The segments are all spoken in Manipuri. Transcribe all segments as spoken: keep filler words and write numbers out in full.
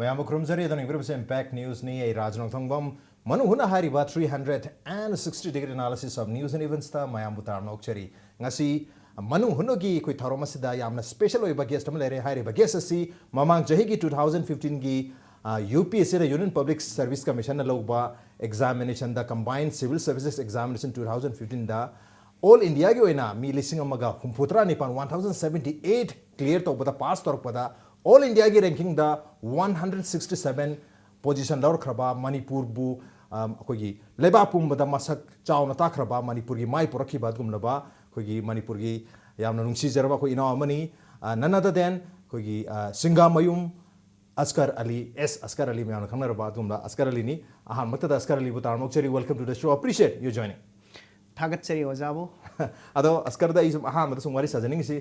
ꯃꯌꯥꯝꯕꯨ ꯈꯨꯔꯨꯝꯖꯔꯤ꯫ ꯑꯗꯣ ꯌꯦꯡꯕꯤꯔꯤꯕꯁꯦ Impact Newsꯅꯤ꯫ ꯑꯩ ꯔꯥꯖ ꯅꯣꯡꯊꯣꯡꯕꯝ꯫ ꯃꯅꯨꯡ ꯍꯨꯠꯅ ꯍꯥꯏꯔꯤꯕ three hundred and sixty degree analysis of news and eventsꯇ ꯃꯌꯥꯝꯕꯨ ꯇꯔꯥꯝꯅ ꯑꯣꯛꯆꯔꯤ꯫ ꯉꯁꯤ ꯃꯅꯨꯡ ꯍꯨꯠꯅꯒꯤ ꯑꯩꯈꯣꯏ ꯊꯧꯔꯝ ꯑꯁꯤꯗ ꯌꯥꯝꯅ special ꯑꯣꯏꯕ guest ꯑꯃ ꯂꯩꯔꯦ꯫ ꯍꯥꯏꯔꯤꯕ guest ꯑꯁꯤ ꯃꯃꯥꯡ ꯆꯍꯤꯒꯤ two thousand fifteenꯒꯤ UPSCꯗ, Union Public Service Commissionꯅ ꯂꯧꯕ examinationꯗ Combined Civil Services Examination two thousand fifteenꯗ all Indiaꯒꯤ ꯑꯣꯏꯅ ꯃꯤ ꯂꯤꯁꯤꯡ ꯑꯃꯒ ꯍꯨꯝꯐꯨꯇꯔꯥ ꯅꯤꯄꯥꯟ, one thousand seventy eight clear ꯇꯧꯕꯗ, pass ꯇꯧꯔꯛꯄꯗ, all Indiaꯒꯤ rankingꯗ one hundred sixty seven position ꯂꯧꯔꯛꯈ꯭ꯔꯕ, ꯃꯅꯤꯄꯨꯔꯕꯨ, ꯑꯝ, ꯑꯩꯈꯣꯏꯒꯤ ꯂꯩꯕꯥꯛ ꯄꯨꯝꯕꯗ ꯃꯁꯛ ꯆꯥꯎꯅ ꯇꯥꯛꯈ꯭ꯔꯕ, ꯃꯅꯤꯄꯨꯔꯒꯤ ꯃꯥꯏ ꯄꯨꯔꯛꯈꯤꯕ ꯑꯗꯨꯒꯨꯝꯂꯕ, ꯑꯩꯈꯣꯏꯒꯤ ꯃꯅꯤꯄꯨꯔꯒꯤ ꯌꯥꯝꯅ ꯅꯨꯡꯁꯤꯖꯔꯕ ꯑꯩꯈꯣꯏ ꯏꯅꯥꯎ ꯑꯃꯅꯤ, ꯑ, none other than ꯑꯩꯈꯣꯏꯒꯤ, ꯑ, ꯁꯤꯡꯒꯥꯃꯌꯨꯝ ꯑꯁꯀꯔ ꯑꯂꯤ, ꯑꯦꯁ ꯑꯁꯀꯔ ꯑꯂꯤ, ꯃꯌꯥꯝꯅ ꯈꯪꯅꯔꯕ ꯑꯗꯨꯒꯨꯝꯕ ꯑꯁꯀꯔ ꯑꯂꯤꯅꯤ꯫ ꯑꯍꯥꯟꯕꯃꯛꯇꯗ ꯑꯁꯀꯔ ꯑꯂꯤꯕꯨ ꯇꯔꯥꯝꯅ ꯑꯣꯛꯆꯔꯤ, welcome to the show, appreciate you joining. ꯊꯥꯒꯠꯆꯔꯤ ꯑꯣꯖꯥꯕꯨ꯫ ꯑꯗꯣ ꯑꯁꯀꯔꯗ ꯑꯩ ꯁꯨꯝ ꯑꯍꯥꯟꯕꯗ ꯁꯨꯝ ꯋꯥꯔꯤ ꯁꯥꯖꯅꯤꯡꯉꯤꯁꯤ,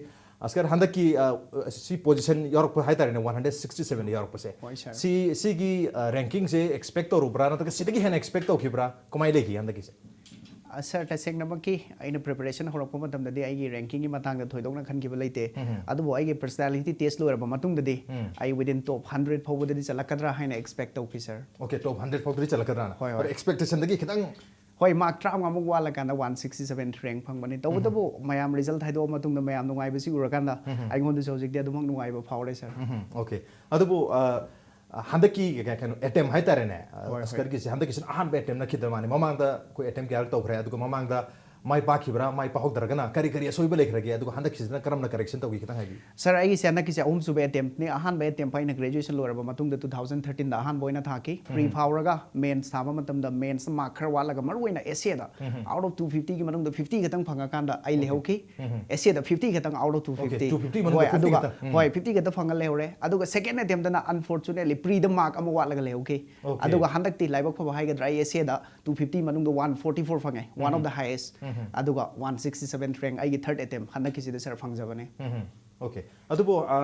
ꯑꯁꯀꯔ, ꯍꯟꯗꯛꯀꯤ, ꯑ, ꯁꯤ position ꯌꯧꯔꯛꯄ ꯍꯥꯏꯇꯥꯔꯦꯅꯦ, one hundred sixty seven ꯌꯧꯔꯛꯄꯁꯦ꯫ ꯍꯣꯏ, sir. ꯁꯤ, ꯁꯤꯒꯤ, ꯑ, rankingꯁꯦ expect ꯇꯧꯔꯨꯕ꯭ꯔꯥ, ꯅꯠꯇ꯭ꯔꯒ ꯁꯤꯗꯒꯤ ꯍꯦꯟꯅ expect ꯇꯧꯈꯤꯕ꯭ꯔꯥ? ꯀꯃꯥꯏꯅ ꯂꯩꯈꯤ ꯍꯟꯗꯛꯀꯤꯁꯦ? ꯑ, sir, ꯇꯁꯦꯡꯅꯃꯛꯀꯤ ꯑꯩꯅ preparation ꯍꯧꯔꯛꯄ ꯃꯇꯝꯗꯗꯤ ꯑꯩꯒꯤ rankingꯒꯤ ꯃꯇꯥꯡꯗ ꯊꯣꯏꯗꯣꯛꯅ ꯈꯟꯈꯤꯕ ꯂꯩꯇꯦ꯫ ꯎꯝ꯫ ꯑꯗꯨꯕꯨ ꯑꯩꯒꯤ personality test ꯂꯣꯏꯔꯕ ꯃꯇꯨꯡꯗꯗꯤ ꯎꯝ꯫ ꯑꯩ within top hundred ꯐꯥꯎꯕꯗꯗꯤ ꯆꯠꯂꯛꯀꯗ꯭ꯔꯥ ꯍꯥꯏꯅ expect ꯇꯧꯈꯤ, sir꯫ Okay, top hundred ꯐꯥꯎꯗꯗꯤ ꯆꯠꯂꯛꯀꯗ꯭ꯔꯥꯅ? ꯍꯣꯏ, ꯍꯣꯏ꯫ But expectationꯗꯒꯤ ꯈꯤꯇꯪ ꯍꯣꯏ, mark ꯇꯔꯥꯃꯉꯥꯃꯨꯛ ꯋꯥꯠꯂꯀꯥꯟꯗ one sixty seven rank ꯐꯪꯕꯅꯤ꯫ ꯇꯧꯕꯇꯕꯨ ꯃꯌꯥꯝ result ꯍꯥꯏꯗꯣꯛꯑ ꯃꯇꯨꯡꯗ ꯃꯌꯥꯝ ꯅꯨꯡꯉꯥꯏꯕꯁꯤ ꯎꯔꯀꯥꯟꯗ ꯑꯩꯉꯣꯟꯗꯁꯨ ꯍꯧꯖꯤꯛꯇꯤ ꯑꯗꯨꯃꯛ ꯅꯨꯡꯉꯥꯏꯕ ꯐꯥꯎꯔꯦ, sir꯫ ꯎꯝ, okay꯫ ꯑꯗꯨꯕꯨ, ꯑ, ꯍꯟꯗꯛꯀꯤ ꯀꯩ-, ꯀꯩꯅꯣ, attempt ꯍꯥꯏꯇꯥꯔꯦꯅꯦ, ꯑ, ꯍꯣꯏ, ꯍꯣꯏ꯫ ꯑꯁꯀꯔꯒꯤꯁꯦ ꯍꯟꯗꯛꯀꯤꯁꯤꯅ ꯑꯍꯥꯟꯕ attempt ꯅꯠꯈꯤꯗ꯭ꯔ ꯃꯥꯅꯦ꯫ ꯃꯃꯥꯡꯗ ꯑꯩꯈꯣꯏ attempt ꯀꯌꯥꯔꯛ ꯇꯧꯈ꯭ꯔꯦ, ꯑꯗꯨꯒ ꯃꯃꯥꯡꯗ ꯃꯥꯏ ꯄꯥꯛꯈꯤꯕ꯭ꯔꯥ, ꯃꯥꯏ ꯄꯥꯛꯍꯧꯗ꯭ꯔꯒꯅ ꯀꯔꯤ ꯀꯔꯤ ꯑꯁꯣꯏꯕ ꯂꯩꯈ꯭ꯔꯒꯦ, ꯑꯗꯨꯒ ꯍꯟꯗꯛꯀꯤꯁꯤꯅ ꯀꯔꯝꯅ correction ꯇꯧꯈꯤ, ꯈꯤꯇꯪ ꯍꯥꯏꯕꯤꯌꯨ꯫ Sir, ꯑꯩꯒꯤꯁꯦ ꯍꯟꯗꯛꯀꯤꯁꯦ ꯑꯍꯨꯝꯁꯨꯕ attemptꯅꯤ꯫ ꯑꯍꯥꯟꯕ attempt ꯑꯩꯅ graduation ꯂꯣꯏꯔꯕ ꯃꯇꯨꯡꯗ two thousand thirteenꯗ ꯑꯍꯥꯟꯕ ꯑꯣꯏꯅ ꯊꯥꯈꯤ꯫ Pre ꯐꯥꯎꯔꯒ mains ꯊꯥꯕ ꯃꯇꯝꯗ mains mark ꯈꯔ ꯋꯥꯠꯂꯒ, ꯃꯔꯨꯑꯣꯏꯅ essayꯗ out of two fiftyꯒꯤ ꯃꯅꯨꯡꯗ fifty ꯈꯛꯇꯪ ꯐꯪꯉꯀꯥꯟꯗ ꯑꯩ ꯂꯩꯍꯧꯈꯤ꯫ Essayꯗ fifty ꯈꯛꯇꯪ out of two fifty꯫ Okay, two fifty ꯃꯅꯨꯡꯗ ꯍꯣꯏ, fifty ꯑꯗꯨꯒ, ꯈꯛꯇꯪ꯫ ꯎꯝ꯫ ꯍꯣꯏ, fifty ꯈꯛꯇ ꯐꯪꯉ ꯂꯩꯍꯧꯔꯦ꯫ ꯑꯗꯨꯒ second attemptꯅ unfortunately preꯗ mark ꯑꯃ ꯋꯥꯠꯂꯒ ꯂꯩꯍꯧꯈꯤ꯫ Okay꯫ ꯑꯗꯨꯒ ꯍꯟꯗꯛꯇꯤ ꯂꯥꯏꯕꯛ ꯐꯕ ꯍꯥꯏꯒꯗ꯭ꯔꯥ, ꯑꯩ essayꯗ two fifty ꯃꯅꯨꯡꯗ one forty four ꯐꯪꯉꯦ, one of the highest꯫ ꯑꯗꯨꯒ one sixty seven rank ꯑꯩꯒꯤ third attempt ꯍꯟꯗꯛꯀꯤꯁꯤꯗ, sir, ꯐꯪꯖꯕꯅꯦ꯫ ꯎꯝ, okay꯫ ꯑꯗꯨꯕꯨ, ꯑ,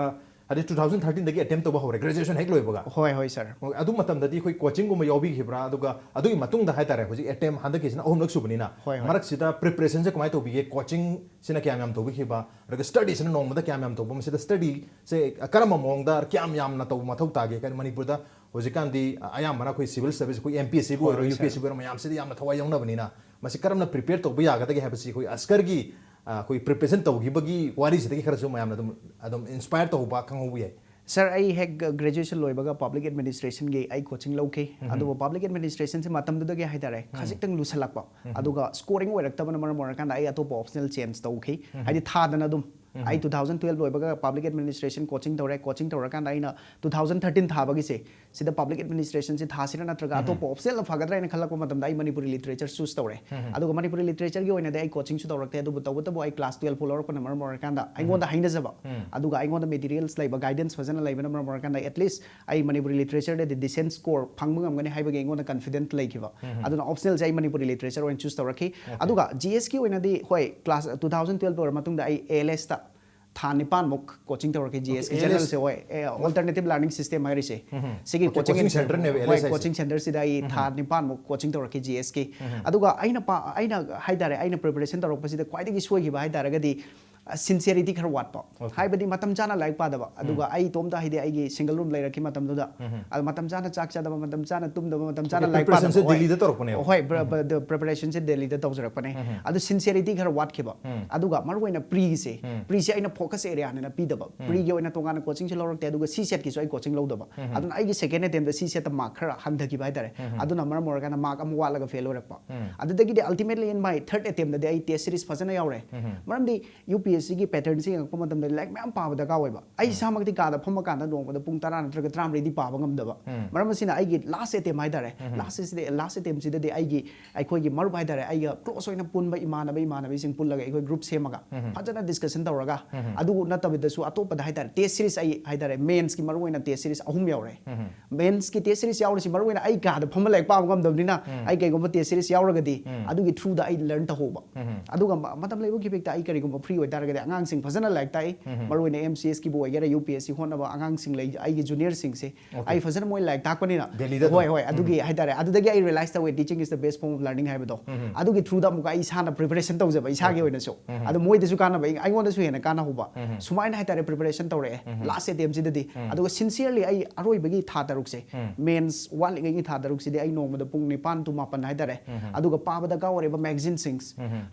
ꯍꯥꯏꯗꯤ ꯇꯨ ꯊꯥꯎꯖꯟ ꯊꯥꯔꯇꯤꯟꯗꯒꯤ ꯑꯦꯇꯦꯝ ꯇꯧꯕ ꯍꯧꯔꯦ, ꯒ꯭ꯔꯦꯖꯨꯑꯦꯁꯟ ꯍꯦꯛ ꯂꯣꯏꯕꯒ? ꯍꯣꯏ, ꯍꯣꯏ, ꯁꯥꯔ꯫ ꯑꯣ, ꯑꯗꯨ ꯃꯇꯝꯗꯗꯤ ꯑꯩꯈꯣꯏ ꯀꯣꯆꯤꯡꯒꯨꯝꯕ ꯌꯥꯎꯕꯤꯈꯤꯕ꯭ꯔꯥ? ꯑꯗꯨꯒ ꯑꯗꯨꯒꯤ ꯃꯇꯨꯡꯗ ꯍꯥꯏꯇꯥꯔꯦ, ꯍꯧꯖꯤꯛ ꯑꯦꯇꯦꯝ ꯍꯟꯗꯛꯀꯤꯁꯤꯅ ꯑꯍꯨꯝꯂꯛ ꯁꯨꯕꯅꯤꯅ, ꯍꯣꯏ, ꯍꯣꯏ꯫ ꯃꯔꯛꯁꯤꯗ ꯄ꯭ꯔꯤꯄꯦꯔꯦꯁꯟꯁꯦ ꯀꯃꯥꯏꯅ ꯇꯧꯕꯤꯒꯦ? ꯀꯣꯆꯤꯡꯁꯤꯅ ꯀꯌꯥꯝ ꯌꯥꯝ ꯇꯧꯕꯤꯈꯤꯕ? ꯑꯗꯨꯒ ꯁ꯭ꯇꯗꯤꯁꯤꯅ ꯅꯣꯡꯃꯗ ꯀꯌꯥꯝ ꯌꯥꯝ ꯇꯧꯕ? ꯃꯁꯤꯗ ꯁ꯭ꯇꯗꯤꯁꯦ ꯀꯔꯝꯕ ꯃꯑꯣꯡꯗ ꯀꯌꯥꯝ ꯌꯥꯝꯅ ꯇꯧꯕ ꯃꯊꯧ ꯇꯥꯒꯦ? ꯀꯩꯅꯣ, ꯃꯅꯤꯄꯨꯔꯗ ꯍꯧꯖꯤꯛꯀꯥꯟꯗꯤ ꯑꯌꯥꯝꯕꯅ ꯑꯩꯈꯣꯏ ꯁꯤꯚꯤꯜ ꯁꯔꯚꯤꯁ, ꯑꯩꯈꯣꯏ ꯑꯦꯝ ꯄꯤ ꯑꯦꯁ ꯁꯤꯕꯨ ꯍꯣꯏ, ꯑꯣꯏꯔꯣ, ꯍꯣꯏ, ꯌꯨ ꯄꯤ ꯑꯦꯁ ꯁꯤꯕꯨ ꯑꯣꯏꯔꯣ, ꯃꯌꯥꯝꯁꯤꯗ ꯌꯥꯝꯅ ꯊꯋꯥꯏ ꯌꯥꯎꯅꯕꯅꯤꯅ, ꯃꯁꯤ ꯀꯔꯝꯅ ꯄ꯭ꯔꯤꯄꯦꯌꯔ ꯇꯧꯕ ꯌꯥꯒꯗꯒꯦ ꯍꯥꯏꯕꯁꯤ ꯑꯩꯈꯣꯏ ꯑꯁꯀꯔꯒꯤ, ꯑ, ꯑꯩꯈꯣꯏ ꯄ꯭ꯔꯤꯄꯦꯔꯦꯁꯟ ꯇꯧꯈꯤꯕꯒꯤ ꯋꯥꯔꯤꯁꯤꯗꯒꯤ ꯈꯔꯁꯨ ꯃꯌꯥꯝꯅ ꯑꯗꯨꯝ, ꯑꯗꯨꯝ ꯏꯟꯁꯄꯥꯌꯔ ꯇꯧꯕ ꯈꯪꯍꯧꯕ ꯌꯥꯏ꯫ ꯁꯥꯔ, ꯑꯩ ꯍꯦꯛ ꯒ꯭ꯔꯦꯖꯨꯑꯦꯁꯟ ꯂꯣꯏꯕꯒ ꯄꯕ꯭ꯂꯤꯛ ꯑꯦꯗꯃꯤꯅꯤꯁꯇ꯭ꯔꯦꯁꯟꯒꯤ ꯑꯩ ꯀꯣꯆꯤꯡ ꯂꯧꯈꯤ꯫ ꯑꯗꯨꯕꯨ ꯄꯕ꯭ꯂꯤꯛ ꯑꯦꯗꯃꯤꯅꯤꯁꯇ꯭ꯔꯦꯁꯟꯁꯦ ꯃꯇꯝꯗꯨꯗꯒꯤ ꯍꯥꯏꯇꯥꯔꯦ, ꯈꯖꯤꯛꯇꯪ ꯂꯨꯁꯜꯂꯛꯄ, ꯑꯗꯨꯒ ꯁ꯭ꯀꯣꯔꯤꯡ ꯑꯣꯏꯔꯛꯇꯕꯅ ꯃꯔꯝ ꯑꯣꯏꯔꯀꯥꯟꯗ ꯑꯩ ꯑꯇꯣꯞꯄ ꯑꯣꯞꯁꯅꯦꯜ ꯆꯦꯟꯖ ꯇꯧꯈꯤ꯫ ꯍꯥꯏꯗꯤ ꯊꯥꯗꯅ ꯑꯗꯨꯝ ꯑꯩ ꯇꯨ ꯊꯥꯎꯖꯟ ꯇꯨꯌꯦꯜꯞ ꯂꯣꯏꯕꯒ ꯄꯕ꯭ꯂꯤꯛ ꯑꯦꯗꯃꯤꯅꯤꯁꯇ꯭ꯔꯦꯁꯟ ꯀꯣꯆꯤꯡ ꯇꯧꯔꯦ꯫ ꯀꯣꯆꯤꯡ ꯇꯧꯔꯀꯥꯟꯗ ꯑꯩꯅ ꯇꯨ ꯊꯥꯎꯖꯟ ꯊꯥꯔꯇꯤꯟ ꯊꯥꯕꯒꯤꯁꯦ, ꯁꯤꯗ ꯄꯕ꯭ꯂꯤꯛ ꯑꯦꯗꯃꯤꯅꯤꯁꯇ꯭ꯔꯦꯁꯟꯁꯦ ꯊꯥꯁꯤꯔꯥ ꯅꯠꯇ꯭ꯔꯒ ꯑꯇꯣꯞꯄ ꯑꯣꯞꯁꯅꯦꯜꯅ ꯐꯒꯗ꯭ꯔꯥ ꯍꯥꯏꯅ ꯈꯜꯂꯛꯄ ꯃꯇꯝꯗ ꯑꯩ ꯃꯅꯤꯄꯨꯔꯤ ꯂꯤꯇꯔꯦꯆꯔ ꯆꯨꯁ ꯇꯧꯔꯦ꯫ ꯑꯗꯨꯒ ꯃꯅꯤꯄꯨꯔꯤ ꯂꯤꯇꯔꯦꯆꯔꯒꯤ ꯑꯣꯏꯅꯗꯤ ꯑꯩ ꯀꯣꯆꯤꯡꯁꯨ ꯇꯧꯔꯛꯇꯦ, ꯑꯗꯨꯕꯨ ꯇꯧꯕꯇꯕꯨ ꯑꯩ ꯀ꯭ꯂꯥꯁ ꯇꯨꯌꯦꯜꯞ ꯐꯥꯎ ꯂꯧꯔꯛꯄꯅ ꯃꯔꯝ ꯑꯣꯏꯔꯀꯥꯟꯗ ꯑꯩꯉꯣꯟꯗ ꯍꯩꯅꯖꯕ, ꯑꯗꯨꯒ ꯑꯩꯉꯣꯟꯗ ꯃꯦꯇꯤꯔꯤꯌꯦꯜꯁ ꯂꯩꯕ, ꯒꯥꯏꯗꯦꯟꯁ ꯐꯖꯅ ꯂꯩꯕꯅ ꯃꯔꯝ ꯑꯣꯏꯔꯀꯥꯟꯗ at least ꯑꯩ ꯃꯅꯤꯄꯨꯔꯤ ꯂꯤꯇꯔꯦꯆꯔꯗꯗꯤ ꯗꯤꯁꯦꯟꯠ ꯁ꯭ꯀꯣꯔ ꯐꯪꯕ ꯉꯝꯒꯅꯤ ꯍꯥꯏꯕꯒꯤ ꯑꯩꯉꯣꯟꯗ ꯀꯟꯐꯤꯗꯦꯟꯠ ꯂꯩꯈꯤꯕ꯫ ꯑꯗꯨꯅ ꯑꯣꯞꯁꯅꯦꯜꯁꯦ ꯑꯩ ꯃꯅꯤꯄꯨꯔꯤ ꯂꯤꯇꯔꯦꯆꯔ ꯑꯣꯏꯅ ꯆꯨꯁ ꯇꯧꯔꯛꯈꯤ꯫ ꯑꯗꯨꯒ ꯖꯤ ꯑꯦꯁꯀꯤ ꯑꯣꯏꯅꯗꯤ, ꯍꯣꯏ, ꯀ꯭ꯂꯥꯁ ꯇꯨ ꯊꯥꯎꯖꯟ ꯇꯨꯌꯦꯜꯞ ꯂꯣꯏꯔ ꯃꯇꯨꯡꯗ ꯑꯩ ꯑꯦ ꯑꯦꯜ ꯑꯦꯁꯇ ꯊꯥ ꯅꯤꯄꯥꯟꯃꯨꯛ ꯀꯣꯆꯤꯡ ꯇꯧꯔꯛꯈꯤ꯫ ꯖꯤ ꯑꯦꯁꯀꯤ ꯑꯦ ꯑꯦꯜ ꯑꯦꯁ꯫ ꯖꯦꯅꯔꯦꯜꯁꯦ, ꯍꯣꯏ, ꯑꯦ, ꯑꯣꯜꯇꯔꯅꯦꯇꯤꯚ ꯂꯔꯅꯤꯡ ꯁꯤꯁꯇꯦꯝ ꯍꯥꯏꯔꯤꯁꯦ, ꯁꯤꯒꯤ ꯑꯣꯀꯦ, ꯀꯣꯆꯤꯡ ꯀꯣꯆꯤꯡ ꯁꯦꯟꯇꯔ, ꯁꯦꯟꯇꯔꯅꯦꯕ ꯍꯣꯏ, ꯑꯦꯜ ꯑꯦꯁ ꯍꯥꯏꯁꯦ꯫ ꯀꯣꯆꯤꯡ ꯁꯦꯟꯇꯔꯁꯤꯗ ꯑꯩ ꯊꯥ ꯅꯤꯄꯥꯟꯃꯨꯛ ꯀꯣꯆꯤꯡ ꯇꯧꯔꯛꯈꯤ ꯖꯤ ꯑꯦꯁꯀꯤ꯫ ꯑꯗꯨꯒ ꯑꯩꯅ ꯄꯥ-, ꯑꯩꯅ ꯍꯥꯏꯇꯥꯔꯦ, ꯑꯩꯅ ꯄ꯭ꯔꯤꯄꯦꯔꯦꯁꯟ ꯇꯧꯔꯛꯄꯁꯤꯗ ꯈ꯭ꯋꯥꯏꯗꯒꯤ ꯁꯣꯏꯈꯤꯕ ꯍꯥꯏꯇꯥꯔꯒꯗꯤ, ꯁꯤꯟꯁꯤꯌꯔꯤꯇꯤ ꯈꯔ ꯋꯥꯠꯄ꯫ ꯑꯣꯀꯦ꯫ ꯍꯥꯏꯕꯗꯤ ꯃꯇꯝ ꯆꯥꯅ ꯂꯥꯏꯔꯤꯛ ꯄꯥꯗꯕ, ꯑꯗꯨꯒ ꯑꯩ ꯏꯇꯣꯝꯇ, ꯍꯥꯏꯗꯤ ꯑꯩꯒꯤ ꯁꯤꯡꯒꯜ ꯔꯨꯝ ꯂꯩꯔꯛꯈꯤ ꯃꯇꯝꯗꯨꯗ, ꯑꯗꯣ ꯃꯇꯝ ꯆꯥꯅ ꯆꯥꯛ ꯆꯥꯗꯕ, ꯃꯇꯝ ꯆꯥꯅ ꯇꯨꯝꯗꯕ, ꯃꯇꯝ ꯆꯥꯅ ꯑꯣꯀꯦ, ꯂꯥꯏꯔꯤꯛ ꯄ꯭ꯔꯤꯄꯦꯔꯦꯁꯟꯁꯦ ꯄꯥꯗꯕ꯫ ꯍꯣꯏ꯫ ꯗꯦꯜꯂꯤꯗ ꯇꯧꯔꯛꯄꯅꯦꯕ? ꯍꯣꯏ, ꯄ꯭ꯔꯤꯄꯦꯔꯦꯁꯟꯁꯦ ꯗꯦꯜꯂꯤꯗ ꯇꯧꯖꯔꯛꯄꯅꯦ꯫ ꯑꯗꯨ ꯁꯤꯟꯁꯤꯌꯔꯤꯇꯤ ꯈꯔ ꯋꯥꯠꯈꯤꯕ꯫ ꯑꯗꯨꯒ ꯃꯔꯨꯑꯣꯏꯅ ꯄ꯭ꯔꯤꯁꯦ, ꯄ꯭ꯔꯤꯁꯦ ꯑꯩꯅ ꯐꯣꯀꯁ ꯑꯦꯔꯤꯌꯥꯅꯦꯅ ꯄꯤꯗꯕ꯫ ꯄ꯭ꯔꯤꯒꯤ ꯑꯣꯏꯅ ꯇꯣꯉꯥꯟꯅ ꯀꯣꯆꯤꯡꯁꯨ ꯂꯧꯔꯛꯇꯦ, ꯑꯗꯨꯒ ꯁꯤ ꯁꯦꯠꯀꯤꯁꯨ ꯑꯩ ꯀꯣꯆꯤꯡ ꯂꯧꯗꯕ꯫ ꯑꯗꯨꯅ ꯑꯩꯒꯤ ꯁꯦꯀꯦꯟ ꯑꯦꯇꯦꯝꯗ ꯁꯤ ꯁꯦꯠꯇ ꯃꯥꯔꯛ ꯈꯔ ꯍꯟꯊꯈꯤꯕ ꯍꯥꯏꯇꯥꯔꯦ꯫ ꯑꯗꯨꯅ ꯃꯔꯝ ꯑꯣꯏꯔꯀꯥꯟꯗ ꯃꯥꯔꯛ ꯑꯃ ꯋꯥꯠꯂꯒ ꯐꯦꯜ ꯑꯣꯏꯔꯛꯄ꯫ ꯑꯗꯨꯗꯒꯤꯗꯤ ultimately in my third attempt ꯗꯗꯤ ꯑꯩ ꯇꯦꯁ ꯁꯤꯔꯤꯁ ꯐꯖꯅ ꯌꯥꯎꯔꯦ꯫ ꯃꯔꯝꯗꯤ ꯌꯨ ꯄꯤ ꯑꯦꯁ ꯁꯤꯒꯤ ꯄꯦꯇꯔꯟꯁꯦ ꯌꯦꯡꯉꯛꯄ ꯃꯇꯝꯗ ꯂꯥꯏꯔꯤꯛ ꯃꯌꯥꯝ ꯄꯥꯕ ꯗꯔꯀꯥꯔ ꯑꯣꯏꯕ꯫ ꯑꯩ ꯏꯁꯥꯃꯛꯇꯤ ꯀꯥꯗ ꯐꯝꯃꯀꯥꯟꯗ ꯅꯣꯡꯃꯗ ꯄꯨꯡ ꯇꯔꯥ ꯅꯠꯇ꯭ꯔꯒ ꯇꯔꯥꯃꯔꯤꯗꯤ ꯄꯥꯕ ꯉꯝꯗꯕ꯫ ꯃꯔꯝ ꯑꯁꯤꯅ ꯑꯩꯒꯤ ꯂꯥꯁ ꯑꯦꯇꯦꯝ ꯍꯥꯏꯇꯥꯔꯦ, ꯂꯥꯁ ꯂꯥꯁ ꯑꯦꯇꯦꯝꯁꯤꯗꯗꯤ ꯑꯩꯒꯤ, ꯑꯩꯈꯣꯏꯒꯤ ꯃꯔꯨꯞ ꯍꯥꯏꯇꯥꯔꯦ, ꯑꯩꯒ ꯀ꯭ꯂꯣꯁ ꯑꯣꯏꯅ ꯄꯨꯟꯕ ꯏꯃꯥꯟꯅꯕ ꯏꯃꯥꯟꯅꯕꯤꯁꯤꯡ ꯄꯨꯜꯂꯒ ꯑꯩꯈꯣꯏ ꯒ꯭ꯔꯨꯞ ꯁꯦꯝꯃꯒ ꯐꯖꯅ ꯗꯤꯁꯀꯁꯟ ꯇꯧꯔꯒ, ꯑꯗꯨ ꯅꯠꯇꯕꯗꯁꯨ ꯑꯇꯣꯞꯄꯗ ꯍꯥꯏꯇꯥꯔꯦ, ꯇꯦꯁ ꯁꯤꯔꯤꯁ, ꯑꯩ ꯍꯥꯏꯇꯥꯔꯦ, ꯃꯦꯟꯁꯀꯤ ꯃꯔꯨꯑꯣꯏꯅ ꯇꯦꯁ ꯁꯤꯔꯤꯁ ꯑꯍꯨꯝ ꯌꯥꯎꯔꯦ꯫ ꯃꯦꯟꯁꯀꯤ ꯇꯦꯁ ꯁꯤꯔꯤꯁ ꯌꯥꯎꯔꯤꯁꯤ ꯃꯔꯨꯑꯣꯏꯅ ꯑꯩ ꯀꯥꯗ ꯐꯝꯃ ꯂꯥꯏꯔꯤꯛ ꯄꯥꯕ ꯉꯝꯗꯕꯅꯤꯅ, ꯑꯩ ꯀꯩꯒꯨꯝꯕ ꯇꯦꯁ ꯁꯤꯔꯤꯁ ꯌꯥꯎꯔꯒꯗꯤ ꯑꯗꯨꯒꯤ ꯊ꯭ꯔꯨꯗ ꯑꯩ ꯂꯔꯟ ꯇꯧꯍꯧꯕ꯫ ꯑꯗꯨꯒ ꯃ-, ꯃꯇꯝ ꯂꯩꯕ ꯈꯤꯕꯤꯛꯇ ꯑꯩ ꯀꯔꯤꯒꯨꯝꯕ ꯐ꯭ꯔꯤ ꯑꯣꯏꯇꯥꯔꯒꯗꯤ ꯑꯉꯥꯡꯁꯤꯡ ꯐꯖꯅ ꯂꯥꯏꯔꯤꯛ ꯇꯥꯛꯏ꯫ ꯃꯔꯨꯑꯣꯏꯅ M C S ꯀꯤꯕꯨ ꯑꯣꯏꯒꯦꯔꯥ, U P S C ꯍꯣꯠꯅꯕ ꯑꯉꯥꯡꯁꯤꯡ ꯂꯩ, ꯑꯩꯒꯤ junior ꯁꯤꯡꯁꯦ꯫ Okay. ꯑꯩ ꯐꯖꯅ ꯃꯣꯏ ꯂꯥꯏꯔꯤꯛ ꯇꯥꯛꯄꯅꯤꯅ꯫ ꯗꯦꯜꯂꯤꯗ ꯑꯗꯨꯝ? ꯍꯣꯏ, ꯍꯣꯏ, ꯑꯗꯨꯒꯤ ꯍꯥꯏꯇꯥꯔꯦ꯫ ꯑꯗꯨꯗꯒꯤ ꯑꯩ realize ꯇꯧꯋꯦ, teaching is the best form of learning ꯍꯥꯏꯕꯗꯣ꯫ ꯑꯗꯨꯒꯤ through ꯗ ꯑꯃꯨꯛꯀ ꯑꯩ ꯏꯁꯥꯅ preparation ꯇꯧꯖꯕ, ꯏꯁꯥꯒꯤ ꯑꯣꯏꯅꯁꯨ꯫ ꯑꯗꯣ ꯃꯣꯏꯗꯁꯨ ꯀꯥꯟꯅꯕ, ꯑꯩ-, ꯑꯩꯉꯣꯟꯗꯁꯨ ꯍꯦꯟꯅ ꯀꯥꯟꯅꯍꯧꯕ꯫ ꯁꯨꯃꯥꯏꯅ ꯍꯥꯏꯇꯥꯔꯦ, preparation ꯇꯧꯔꯛꯑꯦ꯫ Last attempt ꯁꯤꯗꯗꯤ꯫ ꯑꯗꯨꯒ sincerely ꯑꯩ ꯑꯔꯣꯏꯕꯒꯤ ꯊꯥ ꯇꯔꯨꯛꯁꯦ, mains ꯋꯥꯠꯂꯤꯉꯩꯒꯤ ꯊꯥ ꯇꯔꯨꯛꯁꯤꯗꯤ ꯑꯩ ꯅꯣꯡꯃꯗ ꯄꯨꯡ ꯅꯤꯄꯥꯟ to ꯃꯥꯄꯟ ꯍꯥꯏꯇꯥꯔꯦ꯫ ꯑꯗꯨꯒ ꯄꯥꯕ ꯗꯔꯀꯥꯔ ꯑꯣꯏꯔꯤꯕ magazine ꯁꯤꯡ,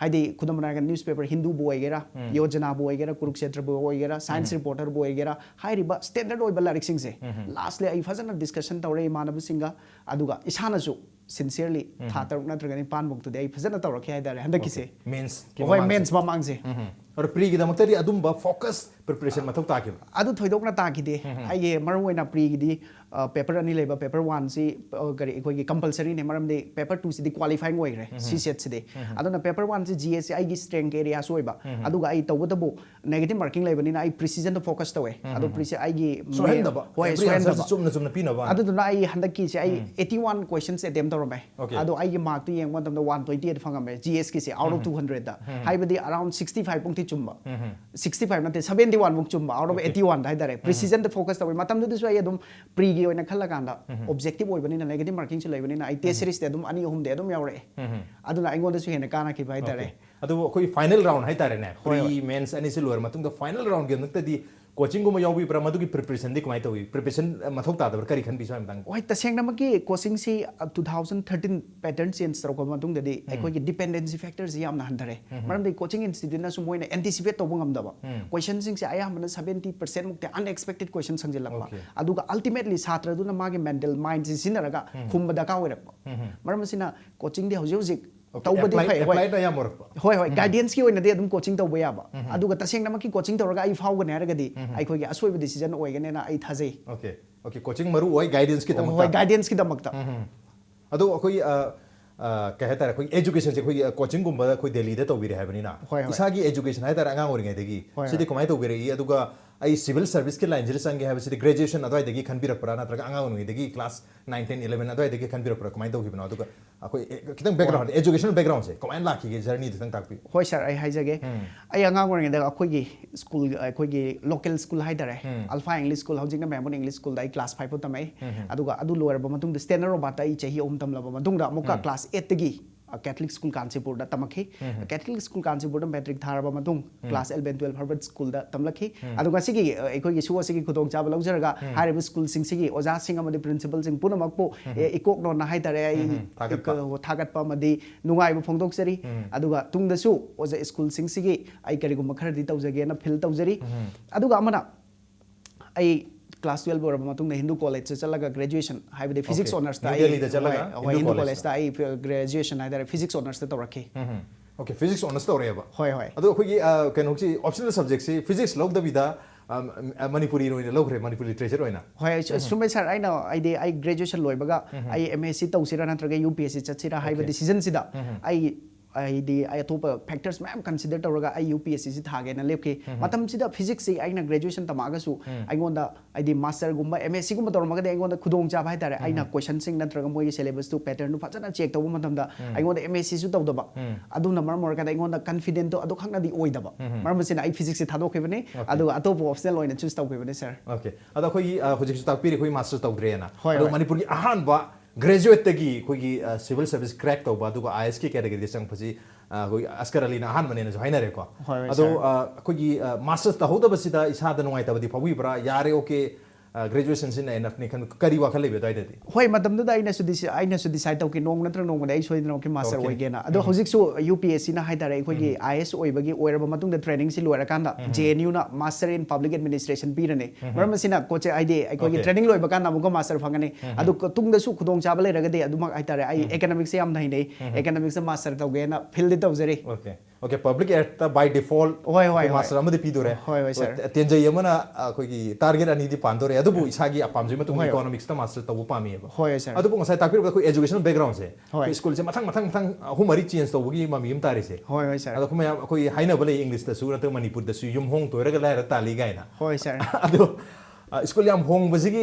ꯍꯥꯏꯗꯤ ꯈꯨꯗꯝ ꯑꯣꯏꯅ ꯍꯥꯏꯔꯒ newspaper ꯍꯤꯟꯗꯨꯕꯨ ꯑꯣꯏꯒꯦꯔꯥ, ꯌꯣꯖꯅꯥꯕꯨ ꯑꯣꯏꯒꯦꯔꯥ, ꯀꯨꯔꯨꯛꯁꯦꯇ꯭ꯔꯕꯨ ꯑꯣꯏꯒꯦꯔꯥ, Science Reporter ꯕꯨ ꯑꯣꯏꯒꯦꯔꯥ, ꯍꯥꯏꯔꯤꯕ standard ꯑꯣꯏꯕ ꯂꯥꯏꯔꯤꯛꯁꯤꯡꯁꯦ lastly ꯑꯩ ꯐꯖꯅ discussion ꯇꯧꯔꯦ ꯏꯃꯥꯟꯅꯕꯁꯤꯡꯒ, ꯑꯗꯨꯒ ꯏꯁꯥꯅꯁꯨ sincerely ꯊꯥ ꯇꯔꯨꯛ ꯅꯠꯇ꯭ꯔꯒ ꯅꯤꯄꯥꯟꯃꯨꯛꯇꯗꯤ ꯑꯩ ꯐꯖꯅ ꯇꯧꯔꯛꯈꯤ ꯍꯥꯏꯇꯥꯔꯦ ꯍꯟꯗꯛꯀꯤꯁꯦ꯫ Mains ꯀꯤ ꯍꯣꯏ, ꯃꯃꯥꯡꯁꯦ꯫ Mains ꯃꯃꯥꯡꯁꯦ꯫ ꯑꯗꯣ pre ꯒꯤꯗꯃꯛꯇꯗꯤ ꯑꯗꯨꯝꯕ focus preparation ꯃꯊꯧ ꯇꯥꯈꯤꯕ꯭ꯔꯥ? ꯑꯗꯨ ꯊꯣꯏꯗꯣꯛꯅ ꯇꯥꯈꯤꯗꯦ꯫ ꯑꯩꯒꯤ ꯃꯔꯨꯑꯣꯏꯅ pre ꯒꯤꯗꯤ, ꯑ, paper ꯑꯅꯤ ꯂꯩꯕ, paper one ꯁꯤ, ꯑ, ꯀꯔꯤ, ꯑꯩꯈꯣꯏꯒꯤ compulsory ꯅꯦ, ꯃꯔꯝꯗꯤ paper two ꯁꯤꯗꯤ qualifying ꯑꯣꯏꯈ꯭ꯔꯦ, CSAT ꯁꯤꯗꯤ꯫ ꯑꯗꯨꯅ paper one ꯁꯤ G S ꯁꯤ ꯑꯩꯒꯤ strength area ꯁꯨ ꯑꯣꯏꯕ, ꯑꯗꯨꯒ ꯑꯩ ꯇꯧꯕꯇꯕꯨ negative marking ꯂꯩꯕꯅꯤꯅ ꯑꯩ precision ꯗ focus ꯇꯧꯋꯦ꯫ ꯑꯗꯣ preci-, ꯑꯩꯒꯤ ꯁꯣꯏꯍꯟꯗꯕ, ꯍꯣꯏ, every answer ꯁꯤ ꯁꯣꯏꯍꯟꯗꯕ꯫ ꯆꯨꯝꯅ ꯆꯨꯝꯅ ꯄꯤꯅꯕ꯫ ꯑꯗꯨꯗꯨꯅ ꯑꯩ ꯍꯟꯗꯛꯀꯤꯁꯦ ꯑꯩ eighty one questions attempt ꯇꯧꯔꯝꯃꯦ꯫ Okay. ꯑꯗꯣ ꯑꯩꯒꯤ mark ꯇꯨ ꯌꯦꯡꯕ ꯃꯇꯝꯗ one twenty eight ꯐꯪꯉꯝꯃꯦ, G S ꯀꯤꯁꯦ, out of two hundred ꯗ꯫ ꯍꯥꯏꯕꯗꯤ around sixty five ꯃꯨꯛꯇꯤ ꯆꯨꯝꯕ꯫ Sixty five ꯅꯠꯇꯦ, seventy one ꯃꯨꯛ ꯆꯨꯝꯕ, out of eighty one ꯗ ꯍꯥꯏꯇꯥꯔꯦ꯫ Precision ꯗ focus ꯇꯧꯋꯦ꯫ ꯃꯇꯝꯗꯨꯗꯁꯨ ꯑꯩ ꯑꯗꯨꯝ pre ꯒꯤ ꯑꯣꯏꯅ ꯈꯜꯂꯀꯥꯟꯗ, objective ꯑꯣꯏꯕꯅꯤꯅ, negative marking ꯁꯨ ꯂꯩꯕꯅꯤꯅ, ꯑꯩ test series ꯇꯤ ꯑꯗꯨꯝ ꯑꯅꯤ ꯑꯍꯨꯝꯗꯤ ꯑꯗꯨꯝ ꯌꯥꯎꯔꯛꯑꯦ꯫ ꯑꯗꯨꯅ ꯑꯩꯉꯣꯟꯗꯁꯨ ꯍꯦꯟꯅ ꯀꯥꯟꯅꯈꯤꯕ ꯍꯥꯏꯇꯥꯔꯦ꯫ Okay. ꯑꯗꯨꯕꯨ ꯑꯩꯈꯣꯏ final round ꯍꯥꯏꯇꯥꯔꯦꯅꯦ, ꯍꯣꯏ, ꯍꯣꯏ꯫ Pre mains ꯑꯅꯤꯁꯤ ꯂꯣꯏꯔ ꯃꯇꯨꯡꯗ final round ꯒꯤ ꯃꯅꯨꯡꯗꯗꯤ coaching ꯒꯨꯝꯕ ꯌꯥꯎꯕꯤꯕ꯭ꯔꯥ? ꯃꯗꯨꯒꯤ preparation ꯗꯤ ꯀꯃꯥꯏꯅ ꯇꯧꯏ? Preparation ꯃꯊꯧ ꯇꯥꯗꯕ꯭ꯔꯥ? ꯀꯔꯤ ꯈꯟꯕꯤ ꯁ꯭ꯋꯥꯏ ꯃꯇꯥꯡꯗ? ꯍꯣꯏ, ꯇꯁꯦꯡꯅꯃꯛꯀꯤ coaching ꯁꯤ, ꯑ, two thousand thirteen pattern change ꯇꯧꯔꯛꯄ ꯃꯇꯨꯡꯗꯗꯤ ꯑꯩꯈꯣꯏꯒꯤ dependency factor ꯁꯤ ꯌꯥꯝꯅ ꯍꯟꯊꯔꯦ꯫ ꯃꯔꯝꯗꯤ coaching institute ꯅꯁꯨ ꯃꯣꯏꯅ anticipate ꯇꯧꯕ ꯉꯝꯗꯕ꯫ Question ꯁꯤꯡꯁꯦ ꯑꯌꯥꯝꯕꯅ seventy percent ꯃꯨꯛꯇꯤ unexpected question ꯍꯪꯖꯤꯜꯂꯛꯄ꯫ Okay. ꯑꯗꯨꯒ ultimately ꯁꯥꯇ꯭ꯔꯗꯨꯅ ꯃꯥꯒꯤ mental mind ꯁꯤ ꯁꯤꯖꯤꯟꯅꯔꯒ ꯈꯨꯝꯕ ꯗꯔꯀꯥꯔ ꯑꯣꯏꯔꯛꯄ꯫ ꯃꯔꯝ ꯑꯁꯤꯅ coaching ꯗꯤ ꯍꯧꯖꯤꯛ ꯍꯧꯖꯤꯛ Okay, ꯇꯧꯕꯗꯤ apply-, ꯐꯩ, ꯍꯣꯏ꯫ apply ꯗ ꯑꯌꯥꯝꯕ ꯑꯣꯏꯔꯛꯄ꯫ ꯍꯣꯏ, ꯍꯣꯏ, guidance ꯀꯤ ꯑꯣꯏꯅꯗꯤ ꯑꯗꯨꯝ coaching ꯇꯧꯕ ꯌꯥꯕ꯫ ꯑꯗꯨꯒ ꯇꯁꯦꯡꯅꯃꯛꯀꯤ coaching ꯇꯧꯔꯒ ꯑꯩ ꯐꯥꯎꯒꯅꯤ ꯍꯥꯏꯔꯒꯗꯤ ꯑꯩꯈꯣꯏꯒꯤ ꯑꯁꯣꯏꯕ decision ꯑꯣꯏꯒꯅꯦꯅ ꯑꯩ ꯊꯥꯖꯩ꯫ Okay, okay, coaching ꯃꯔꯨ ꯑꯣꯏ guidance ꯀꯤꯗꯃꯛꯇ꯫ ꯍꯣꯏ, guidance ꯀꯤꯗꯃꯛꯇ꯫ ꯑꯗꯣ ꯑꯩꯈꯣꯏ, ꯑ, ꯑ, ꯀꯩ ꯍꯥꯏꯇꯥꯔꯦ, ꯑꯩꯈꯣꯏ education ꯁꯦ ꯑꯩꯈꯣꯏꯒꯤ, ꯑ, coaching ꯒꯨꯝꯕꯗ ꯑꯩꯈꯣꯏ ꯗꯦꯜꯂꯤꯗ ꯇꯧꯕꯤꯔꯦ ꯍꯥꯏꯕꯅꯤꯅ, ꯍꯣꯏ, ꯍꯣꯏ꯫ ꯏꯁꯥꯒꯤ education ꯍꯥꯏꯇꯥꯔꯦ, ꯑꯉꯥꯡ ꯑꯣꯏꯔꯤꯉꯩꯗꯒꯤ ꯍꯣꯏ, ꯁꯤꯗꯤ ꯍꯣꯏ꯫ ꯀꯃꯥꯏꯅ ꯇꯧꯕꯤꯔꯛꯏ? ꯑꯗꯨꯒ ꯑꯩ civil service ꯀꯤ line ꯁꯤꯗ ꯆꯪꯒꯦ ꯍꯥꯏꯕꯁꯤꯗꯤ graduation ꯑꯗꯨꯋꯥꯏꯗꯒꯤ ꯈꯟꯕꯤꯔꯛꯄ꯭ꯔꯥ, ꯅꯠꯇ꯭ꯔꯒ ꯑꯉꯥꯡ ꯑꯣꯏꯔꯤꯉꯩꯗꯒꯤ class nine, ten, eleven ꯑꯗꯨꯋꯥꯏꯗꯒꯤ ꯈꯟꯕꯤꯔꯛꯄ꯭ꯔꯥ, ꯀꯃꯥꯏꯅ ꯇꯧꯈꯤꯕꯅꯣ? ꯑꯗꯨꯒ ꯑꯩꯈꯣꯏ ꯑꯦ, ꯈꯤꯇꯪ background, educational background ꯁꯦ ꯀꯃꯥꯏꯅ ꯂꯥꯛꯈꯤꯒꯦ, journey ꯗꯨ ꯈꯤꯇꯪ ꯇꯥꯛꯄꯤꯌꯨ꯫ ꯍꯣꯏ ꯁꯥꯔ, ꯑꯩ ꯍꯥꯏꯖꯒꯦ꯫ ꯑꯩ ꯑꯉꯥꯡ ꯑꯣꯏꯔꯤꯉꯩꯗ ꯑꯩꯈꯣꯏꯒꯤ ꯁ꯭ꯀꯨꯜ, ꯑꯩꯈꯣꯏꯒꯤ local school ꯍꯥꯏꯇꯥꯔꯦ, Alpha English School, ꯍꯧꯖꯤꯛꯅ Mamon English School ꯗ ꯑꯩ class five ꯐꯥꯎ ꯇꯝꯃꯛꯏ꯫ ꯑꯗꯨꯒ ꯑꯗꯨ ꯂꯣꯏꯔꯕ ꯃꯇꯨꯡꯗ Stanor Robert ꯇ ꯑꯩ ꯆꯍꯤ ꯑꯍꯨꯝ ꯇꯝꯂꯕ ꯃꯇꯨꯡꯗ ꯑꯃꯨꯛꯀ class eight ꯇꯒꯤ ꯑ, Catholic School ꯀꯥꯟꯆꯤꯄꯨꯔꯗ ꯇꯝꯃꯛꯈꯤ꯫ Catholic School ꯀꯥꯟꯆꯤꯄꯨꯔꯗ matric ꯊꯥꯔꯕ ꯃꯇꯨꯡ class eleven, twelve Harvard School ꯗ ꯇꯝꯂꯛꯈꯤ꯫ ꯑꯗꯨꯒ ꯉꯁꯤꯒꯤ, ꯑ, ꯑꯩꯈꯣꯏꯒꯤ show ꯑꯁꯤꯒꯤ ꯈꯨꯗꯣꯡꯆꯥꯕ ꯂꯧꯖꯔꯒ ꯍꯥꯏꯔꯤꯕ ꯁ꯭ꯀꯨꯜꯁꯤꯡꯁꯤꯒꯤ ꯑꯣꯖꯥꯁꯤꯡ ꯑꯃꯗꯤ principal ꯁꯤꯡ ꯄꯨꯝꯅꯃꯛꯄꯨ, ꯑꯦ, ꯏꯀꯣꯛ ꯅꯣꯟꯅ ꯍꯥꯏꯇꯥꯔꯦ, ꯑꯩ ꯊꯥꯒꯠꯄ꯫ ꯏꯀ-, ꯊꯥꯒꯠꯄ ꯑꯃꯗꯤ ꯅꯨꯡꯉꯥꯏꯕ ꯐꯣꯡꯗꯣꯛꯆꯔꯤ꯫ ꯑꯗꯨꯒ ꯇꯨꯡꯗꯁꯨ ꯑꯣꯖꯥ ꯁ꯭ꯀꯨꯜꯁꯤꯡꯁꯤꯒꯤ ꯑꯩ ꯀꯔꯤꯒꯨꯝꯕ ꯈꯔꯗꯤ ꯇꯧꯖꯒꯦꯅ feel ꯇꯧꯖꯔꯤ꯫ ꯑꯗꯨꯒ ꯑꯃꯅ ꯑꯩ class twelve ꯂꯣꯏꯔꯕ ꯃꯇꯨꯡꯗ Hindu College ꯇ ꯆꯠꯂꯒ graduation, ꯍꯥꯏꯕꯗꯤ physics Okay. honours ꯇ New ꯑꯩ, Delhi ꯗ ꯆꯠꯂꯒ ꯍꯣꯏ, ꯍꯣꯏ, Hindu Hindu College College ꯇ ꯑꯩ graduation ꯍꯥꯏꯇꯥꯔꯦ, physics honours ꯇ ꯇꯧꯔꯛꯈꯤ꯫ Okay, physics honours ꯇꯧꯔꯛꯑꯦꯕ꯫ ꯍꯣꯏ, ꯍꯣꯏ꯫ ꯑꯗꯣ ꯑꯩꯈꯣꯏꯒꯤ, ꯑ, ꯀꯩꯅꯣꯁꯤ, optional subject ꯁꯤ physics ꯂꯧꯗꯕꯤꯗ, ꯑ, ꯃꯅꯤꯄꯨꯔꯤ ꯑꯣꯏꯅ ꯂꯧꯈ꯭ꯔꯦ, ꯃꯅꯤꯄꯨꯔꯤ literature ꯑꯣꯏꯅ꯫ ꯍꯣꯏ, ꯆꯨꯝꯃꯦ ꯁꯥꯔ, ꯑꯩꯅ, ꯍꯥꯏꯗꯤ, ꯑꯩ graduation ꯂꯣꯏꯕꯒ ꯑꯩ M S C ꯇꯧꯁꯤꯔꯥ ꯅꯠꯇ꯭ꯔꯒ U P S C ꯆꯠꯁꯤꯔꯥ ꯍꯥꯏꯕ Okay. decision ꯁꯤꯗ ꯑꯩ, ꯍꯥꯏꯗꯤ, ꯑꯩ ꯑꯇꯣꯞꯄ factors ꯃꯌꯥꯝ consider ꯇꯧꯔꯒ ꯑꯩ U P S C ꯁꯤ ꯊꯥꯒꯦꯅ ꯂꯦꯞꯈꯤ꯫ ꯃꯇꯝꯁꯤꯗ physics ꯁꯤ ꯑꯩꯅ graduation ꯇꯝꯃꯛꯑꯒꯁꯨ ꯑꯩꯉꯣꯟꯗ, ꯍꯥꯏꯗꯤ, master ꯒꯨꯝꯕ, M S C ꯒꯨꯝꯕ ꯇꯧꯔꯝꯃꯒꯗꯤ ꯑꯩꯉꯣꯟꯗ ꯈꯨꯗꯣꯡꯆꯥꯕ ꯍꯥꯏꯇꯥꯔꯦ, ꯑꯩꯅ question ꯁꯤꯡ ꯅꯠꯇ꯭ꯔꯒ ꯃꯣꯏꯒꯤ syllabus ꯇꯨ, pattern ꯗꯨ ꯐꯖꯅ check ꯇꯧꯕ ꯃꯇꯝꯗ ꯑꯩꯉꯣꯟꯗ M S C ꯁꯨ ꯇꯧꯗꯕ, ꯑꯗꯨꯅ ꯃꯔꯝ ꯑꯣꯏꯔꯀꯥꯟꯗ ꯑꯩꯉꯣꯟꯗ confident ꯇꯣ ꯑꯗꯨꯈꯛꯅꯗꯤ ꯑꯣꯏꯗꯕ꯫ ꯃꯔꯝ ꯑꯁꯤꯅ ꯑꯩ physics ꯁꯦ ꯊꯥꯗꯣꯛꯈꯤꯕꯅꯤ꯫ Okay. ꯑꯗꯨꯒ ꯑꯇꯣꯞꯄ optional ꯑꯣꯏꯅ choose ꯇꯧꯈꯤꯕꯅꯤ ꯁꯥꯔ꯫ Okay. ꯑꯗꯣ ꯑꯩꯈꯣꯏꯒꯤ, ꯑ, ꯍꯧꯖꯤꯛꯁꯨ ꯇꯥꯛꯄꯤꯔꯤ, ꯑꯩꯈꯣꯏ master ꯇꯧꯗ꯭ꯔꯦꯅ꯫ ꯍꯣꯏ, ꯑꯗꯣ ꯍꯣꯏ꯫ ꯃꯅꯤꯄꯨꯔꯒꯤ ꯑꯍꯥꯟꯕ graduate ꯇꯒꯤ ꯑꯩꯈꯣꯏꯒꯤ, ꯑ, civil service crack ꯇꯧꯕ, ꯑꯗꯨꯒ I A S ꯀꯤ category ꯗ ꯆꯪꯉꯛꯄꯁꯤ, ꯑ, ꯑꯩꯈꯣꯏ ꯑꯁꯀꯔ ꯑꯂꯤꯅ ꯑꯍꯥꯟꯕꯅꯦꯅꯁꯨ ꯍꯥꯏꯅꯔꯦꯀꯣ꯫ ꯍꯣꯏ, ꯍꯣꯏ, ꯑꯗꯣ, sir. ꯑ, ꯑꯩꯈꯣꯏꯒꯤ, ꯑ, master ꯇꯧꯍꯧꯗꯕꯁꯤꯗ ꯏꯁꯥꯗ ꯅꯨꯡꯉꯥꯏꯇꯕꯗꯤ ꯐꯥꯎꯕꯤꯕ꯭ꯔꯥ? ꯌꯥꯔꯦ, okay, ꯑ, graduation ꯁꯤꯅ enough ꯅꯤ ꯈꯟ-, ꯀꯔꯤ ꯋꯥꯈꯜ ꯂꯩꯕꯤ ꯑꯗꯨꯋꯥꯏꯗꯗꯤ? ꯍꯣꯏ, ꯃꯇꯝꯗꯨꯗ ꯑꯩꯅꯁꯨ deci-, ꯑꯩꯅꯁꯨ decide ꯇꯧꯈꯤ, ꯅꯣꯡꯃ ꯅꯠꯇ꯭ꯔꯒ ꯅꯣꯡꯃꯗꯤ ꯑꯩ ꯁꯣꯏꯗꯅꯃꯛꯀꯤ master Okay. ꯑꯣꯏꯒꯦꯅ꯫ ꯑꯗꯣ ꯍꯧꯖꯤꯛꯁꯨ U P S C ꯅ ꯍꯥꯏꯇꯥꯔꯦ, ꯑꯩꯈꯣꯏꯒꯤ I A S ꯑꯣꯏꯕꯒꯤ, ꯑꯣꯏꯔꯕ ꯃꯇꯨꯡꯗ training ꯁꯤ ꯂꯣꯏꯔꯀꯥꯟꯗ J N U ꯅ Master in Public Administration ꯄꯤꯔꯅꯤ꯫ ꯃꯔꯝ ꯑꯁꯤꯅ ꯀꯣꯆꯦ, ꯍꯥꯏꯗꯤ, ꯑꯩꯈꯣꯏꯒꯤ Okay. training ꯂꯣꯏꯕ ꯀꯥꯟꯗ ꯑꯃꯨꯛꯀ master ꯐꯪꯒꯅꯤ꯫ ꯑꯗꯨ ꯇꯨꯡꯗꯁꯨ ꯈꯨꯗꯣꯡꯆꯥꯕ ꯂꯩꯔꯒꯗꯤ ꯑꯗꯨꯃꯛ ꯍꯥꯏꯇꯥꯔꯦ, ꯑꯩ economics ꯁꯦ ꯌꯥꯝꯅ ꯍꯩꯅꯩ, economics ꯇ master ꯇꯧꯒꯦꯅ feel ꯗꯤ ꯇꯧꯖꯔꯤ꯫ Okay. Okay, public health by default ꯍꯣꯏ, ꯍꯣꯏ, ꯍꯣꯏ꯫ ꯃꯥꯁꯇꯔ ꯑꯃꯗꯤ ꯄꯤꯗꯣꯔꯦ꯫ ꯍꯣꯏ, ꯍꯣꯏ, sir꯫ ꯇꯦꯟꯖꯩ ꯑꯃꯅ ꯑꯩꯈꯣꯏꯒꯤ target ꯑꯅꯤꯗꯤ ꯄꯥꯟꯗꯣꯔꯦ, ꯑꯗꯨꯕꯨ ꯏꯁꯥꯒꯤ ꯑꯄꯥꯝꯕꯒꯤ ꯃꯇꯨꯡ ꯍꯣꯏ, ꯍꯣꯏ꯫ Economics ꯇ ꯃꯥꯁꯇꯔ ꯇꯧꯕ ꯄꯥꯝꯃꯤꯕ꯫ ꯍꯣꯏ, sir꯫ ꯑꯗꯨꯕꯨ ꯉꯁꯥꯏ ꯇꯥꯛꯄꯤꯔꯤꯕ ꯑꯩꯈꯣꯏ educational background ꯁꯦ ꯍꯣꯏ꯫ ꯑꯩꯈꯣꯏ school ꯁꯦ ꯃꯊꯪ ꯃꯊꯪ ꯃꯊꯪ ꯑꯍꯨꯝ ꯃꯔꯤ change ꯇꯧꯕꯒꯤ ꯃꯃꯤ ꯑꯃ ꯇꯥꯔꯤꯁꯦ꯫ ꯍꯣꯏ, ꯍꯣꯏ, sir꯫ ꯑꯗꯣ ꯑꯩꯈꯣꯏ ꯃꯌꯥꯝ ꯑꯩꯈꯣꯏ ꯍꯥꯏꯅꯕ ꯂꯩ English ꯇꯁꯨ ꯅꯠꯇ꯭ꯔꯒ ꯃꯅꯤꯄꯨꯔꯗꯁꯨ "ꯌꯨꯝ ꯍꯣꯡ ꯇꯣꯏꯔꯒ ꯂꯥꯏꯔ ꯇꯥꯜꯂꯤ" ꯀꯥꯏꯅ꯫ ꯍꯣꯏ, sir꯫ ꯑꯗꯣ school ꯌꯥꯝ ꯍꯣꯡꯕꯁꯤꯒꯤ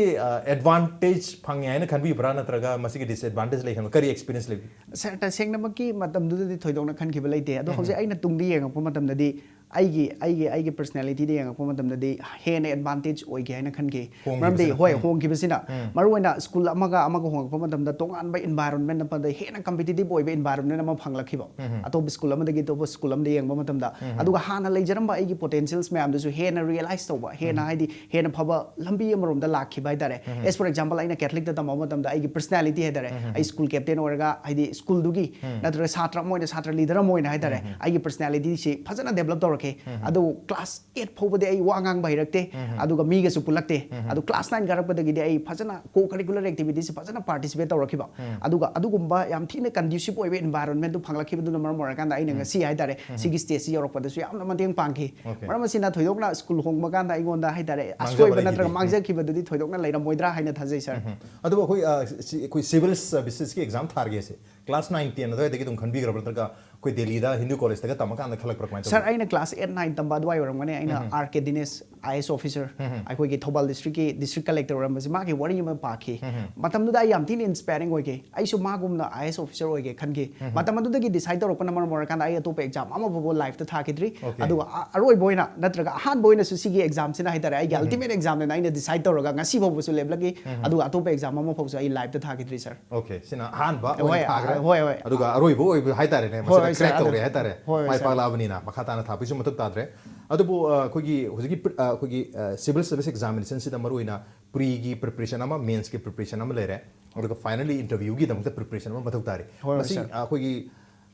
advantage ꯐꯪꯉꯦ ꯍꯥꯏꯅ ꯈꯟꯕꯤꯕ꯭ꯔꯥ, ꯅꯠꯇ꯭ꯔꯒ ꯃꯁꯤꯒꯤ disadvantage ꯂꯩ ꯈꯟꯕ? ꯀꯔꯤ experience ꯂꯩꯕꯤ? Sir, ꯇꯁꯦꯡꯅꯃꯛꯀꯤ ꯃꯇꯝꯗꯨꯗꯗꯤ ꯊꯣꯏꯗꯣꯛꯅ ꯈꯟꯈꯤꯕ ꯂꯩꯇꯦ, ꯑꯗꯣ ꯍꯧꯖꯤꯛ ꯑꯩꯅ ꯇꯨꯡꯗ ꯌꯦꯡꯉꯛꯄ ꯃꯇꯝꯗꯗꯤ ꯑꯩꯒꯤ ꯑꯩꯒꯤ ꯑꯩꯒꯤ personality ꯗ ꯌꯦꯡꯉꯛꯄ ꯃꯇꯝꯗꯗꯤ ꯍꯦꯟꯅ advantage ꯑꯣꯏꯒꯦ ꯍꯥꯏꯅ ꯈꯟꯈꯤ꯫ ꯃꯔꯝꯗꯤ ꯍꯣꯡꯈꯤꯕꯁꯤꯅ꯫ ꯍꯣꯏ, ꯎꯝ꯫ ꯍꯣꯡꯈꯤꯕꯁꯤꯅ, ꯃꯔꯨꯑꯣꯏꯅ school ꯑꯃꯒ ꯑꯃꯒ ꯍꯣꯡꯉꯛꯄ ꯃꯇꯝꯗ ꯇꯣꯉꯥꯟꯕ environment ꯑꯃꯗ, ꯍꯦꯟꯅ competitive ꯑꯣꯏꯕ environment ꯑꯃ ꯐꯪꯂꯛꯈꯤꯕ꯫ ꯑꯇꯣꯞꯄ school ꯑꯃꯗꯒꯤ ꯑꯇꯣꯞꯄ school ꯑꯃꯗ ꯌꯦꯡꯕ ꯃꯇꯝꯗ, ꯑꯗꯨꯒ ꯍꯥꯟꯅ ꯂꯩꯖꯔꯝꯕ ꯑꯩꯒꯤ potentials ꯃꯌꯥꯝꯗꯨꯁꯨ ꯍꯦꯟꯅ realize ꯇꯧꯕ, ꯍꯦꯟꯅ ꯍꯥꯏꯗꯤ ꯍꯦꯟꯅ ꯐꯕ ꯂꯝꯕꯤ ꯑꯃꯔꯣꯝꯗ ꯂꯥꯛꯈꯤꯕ ꯍꯥꯏꯇꯥꯔꯦ꯫ As for example, ꯑꯩꯅ Catholic ꯇ ꯇꯝꯕ ꯃꯇꯝꯗ ꯑꯩꯒꯤ personality ꯍꯥꯏꯇꯥꯔꯦ, ꯑꯩ school captain ꯑꯣꯏꯔꯒ, ꯍꯥꯏꯗꯤ school ꯗꯨꯒꯤ ꯅꯠꯇ꯭ꯔꯒ ꯁꯥꯇ꯭ꯔ ꯑꯃ ꯑꯣꯏꯅ, ꯁꯥꯇ꯭ꯔ leader ꯑꯃ ꯑꯣꯏꯅ ꯍꯥꯏꯇꯥꯔꯦ, ꯑꯩꯒꯤ personality ꯁꯤ ꯐꯖꯅ develop ꯇꯧꯔꯛꯈꯤ꯫ ꯑꯗꯨ class eight ꯐꯥꯎꯕꯗꯤ ꯑꯩ ꯋꯥ ꯉꯥꯡꯕ ꯍꯩꯔꯛꯇꯦ, ꯑꯗꯨꯒ ꯃꯤꯒꯁꯨ ꯄꯨꯜꯂꯛꯇꯦ꯫ ꯑꯗꯨ class nine ꯀꯥꯔꯛꯄꯗꯒꯤꯗꯤ ꯑꯩ ꯐꯖꯅ co-curricular activities ꯁꯤ ꯐꯖꯅ participate ꯇꯧꯔꯛꯈꯤꯕ꯫ ꯑꯗꯨꯒ ꯑꯗꯨꯒꯨꯝꯕ ꯌꯥꯝ ꯊꯤꯅ conducive ꯑꯣꯏꯕ environment ꯗꯨ ꯐꯪꯂꯛꯈꯤꯕꯗꯨꯅ ꯃꯔꯝ ꯑꯣꯏꯔꯀꯥꯟꯗ ꯑꯩꯅ ꯉꯁꯤ ꯍꯥꯏꯇꯥꯔꯦ, ꯁꯤꯒꯤ stage ꯁꯤ ꯌꯧꯔꯛꯄꯗꯁꯨ ꯌꯥꯝꯅ ꯃꯇꯦꯡ ꯄꯥꯡꯈꯤ꯫ Okay. ꯃꯔꯝ ꯑꯁꯤꯅ ꯊꯣꯏꯗꯣꯛꯅ school ꯍꯣꯡꯕ ꯀꯥꯟꯗ ꯑꯩꯉꯣꯟꯗ ꯍꯥꯏꯇꯥꯔꯦ, ꯃꯥꯡꯖꯕ ꯑꯁꯣꯏꯕ ꯂꯩꯈꯤꯗꯦ꯫ ꯅꯠꯇ꯭ꯔꯒ ꯃꯥꯡꯖꯈꯤꯕꯗꯨꯗꯤ ꯊꯣꯏꯗꯣꯛꯅ ꯂꯩꯔꯝꯃꯣꯏꯗ꯭ꯔꯥ ꯍꯥꯏꯅ ꯊꯥꯖꯩ, sir꯫ ꯑꯗꯨꯕꯨ ꯑꯩꯈꯣꯏ, ꯑ, ꯁꯤ, ꯑꯩꯈꯣꯏ civil services ꯀꯤ exam ꯊꯥꯔꯒꯦꯁꯦ class nine ten ꯑꯗꯨꯋꯥꯏꯗꯒꯤ ꯑꯗꯨꯝ ꯈꯟꯕꯤꯈ꯭ꯔꯕ, ꯅꯠꯇ꯭ꯔꯒ ꯑꯩꯈꯣꯏ ꯗꯦꯜꯂꯤꯗ ꯍꯤꯟꯗꯨ college ꯇꯒ ꯇꯝꯃꯀꯥꯟꯗ ꯈꯜꯂꯛꯄ꯭ꯔꯥ, ꯀꯃꯥꯏꯅ Sir, ꯇꯧꯒꯦ? ꯑꯩꯅ class eight nine ꯇꯝꯕ ꯑꯗꯨꯋꯥꯏ ꯑꯣꯏꯔꯝꯒꯅꯤ, ꯑꯩꯅ R K Dinesh, I A S officer, ꯑꯩꯈꯣꯏꯒꯤ ꯊꯧꯕꯥꯜ district ꯀꯤ district collector ꯑꯣꯏꯔꯝꯕꯁꯦ, ꯃꯥꯒꯤ ꯋꯥꯔꯤ ꯑꯃ ꯄꯥꯈꯤ꯫ ꯃꯇꯝꯗꯨꯗ ꯑꯩ ꯌꯥꯝ ꯊꯤꯅ inspiring ꯑꯣꯏꯈꯤ꯫ ꯑꯩꯁꯨ ꯃꯥꯒꯨꯝꯅ I A S officer ꯑꯣꯏꯒꯦ ꯈꯟꯈꯤ꯫ ꯃꯇꯝ ꯑꯗꯨꯗꯒꯤ decide ꯇꯧꯔꯛꯄꯅ ꯃꯔꯝ ꯑꯣꯏꯔꯀꯥꯟꯗ ꯑꯩ ꯑꯇꯣꯞꯄ exam ꯑꯃꯐꯥꯎꯕ life ꯇ ꯊꯥꯈꯤꯗ꯭ꯔꯤ꯫ Okay. ꯑꯗꯨꯒ ꯑ-, ꯑꯔꯣꯏꯕ ꯑꯣꯏꯅ ꯅꯠꯇ꯭ꯔꯒ ꯑꯍꯥꯟꯕ ꯑꯣꯏꯅꯁꯨ ꯁꯤꯒꯤ exam ꯁꯤꯅ ꯍꯥꯏꯇꯥꯔꯦ, ꯑꯩꯒꯤ ultimate exam ꯅꯦꯅ ꯑꯩꯅ decide ꯇꯧꯔꯒ ꯉꯁꯤ ꯐꯥꯎꯕꯁꯨ ꯂꯦꯞꯂꯛꯏ꯫ ꯑꯗꯨꯒ ꯑꯇꯣꯞꯄ exam ꯑꯃꯐꯥꯎꯁꯨ ꯑꯩ life ꯇ ꯊꯥꯈꯤꯗ꯭ꯔꯤ, sir꯫ Okay, ꯁꯤꯅ ꯑꯍꯥꯟꯕ ꯑꯣꯏꯅ ꯍꯣꯏ, ꯊꯥꯈ꯭ꯔꯦ꯫ ꯍꯣꯏ, ꯍꯣꯏ꯫ ꯑꯗꯨꯒ ꯑꯔꯣꯏꯕ ꯑꯣꯏꯕ ꯍꯥꯏꯇꯥꯔꯦꯅꯦ, ꯍꯣꯏ, ꯃꯁꯤꯗ ꯍꯣꯏ, crack sir꯫ ꯇꯧꯔꯦ ꯍꯥꯏꯇꯥꯔꯦ, ꯍꯣꯏ, ꯍꯣꯏ, ꯃꯥꯏ sir꯫ ꯄꯥꯛꯂꯛꯑꯕꯅꯤꯅ ꯃꯈꯥ ꯇꯥꯅ ꯊꯥꯕꯒꯤꯁꯨ ꯃꯊꯧ ꯇꯥꯗ꯭ꯔꯦ꯫ ꯑꯗꯨꯕꯨ, ꯑ, ꯑꯩꯈꯣꯏꯒꯤ ꯍꯧꯖꯤꯛꯀꯤ pre-, ꯑ, ꯑꯩꯈꯣꯏꯒꯤ, ꯑ, civil service examination ꯁꯤꯗ ꯃꯔꯨꯑꯣꯏꯅ pre ꯒꯤ preparation ꯑꯃ, mains ꯀꯤ preparation ꯑꯃ ꯂꯩꯔꯦ, ꯑꯗꯨꯒ finally interview ꯒꯤꯗꯃꯛꯇ preparation ꯑꯃ ꯃꯊꯧ ꯇꯥꯔꯤ꯫ ꯍꯣꯏ, ꯍꯣꯏ, ꯃꯁꯤ, sir꯫ ꯑ, ꯑꯩꯈꯣꯏꯒꯤ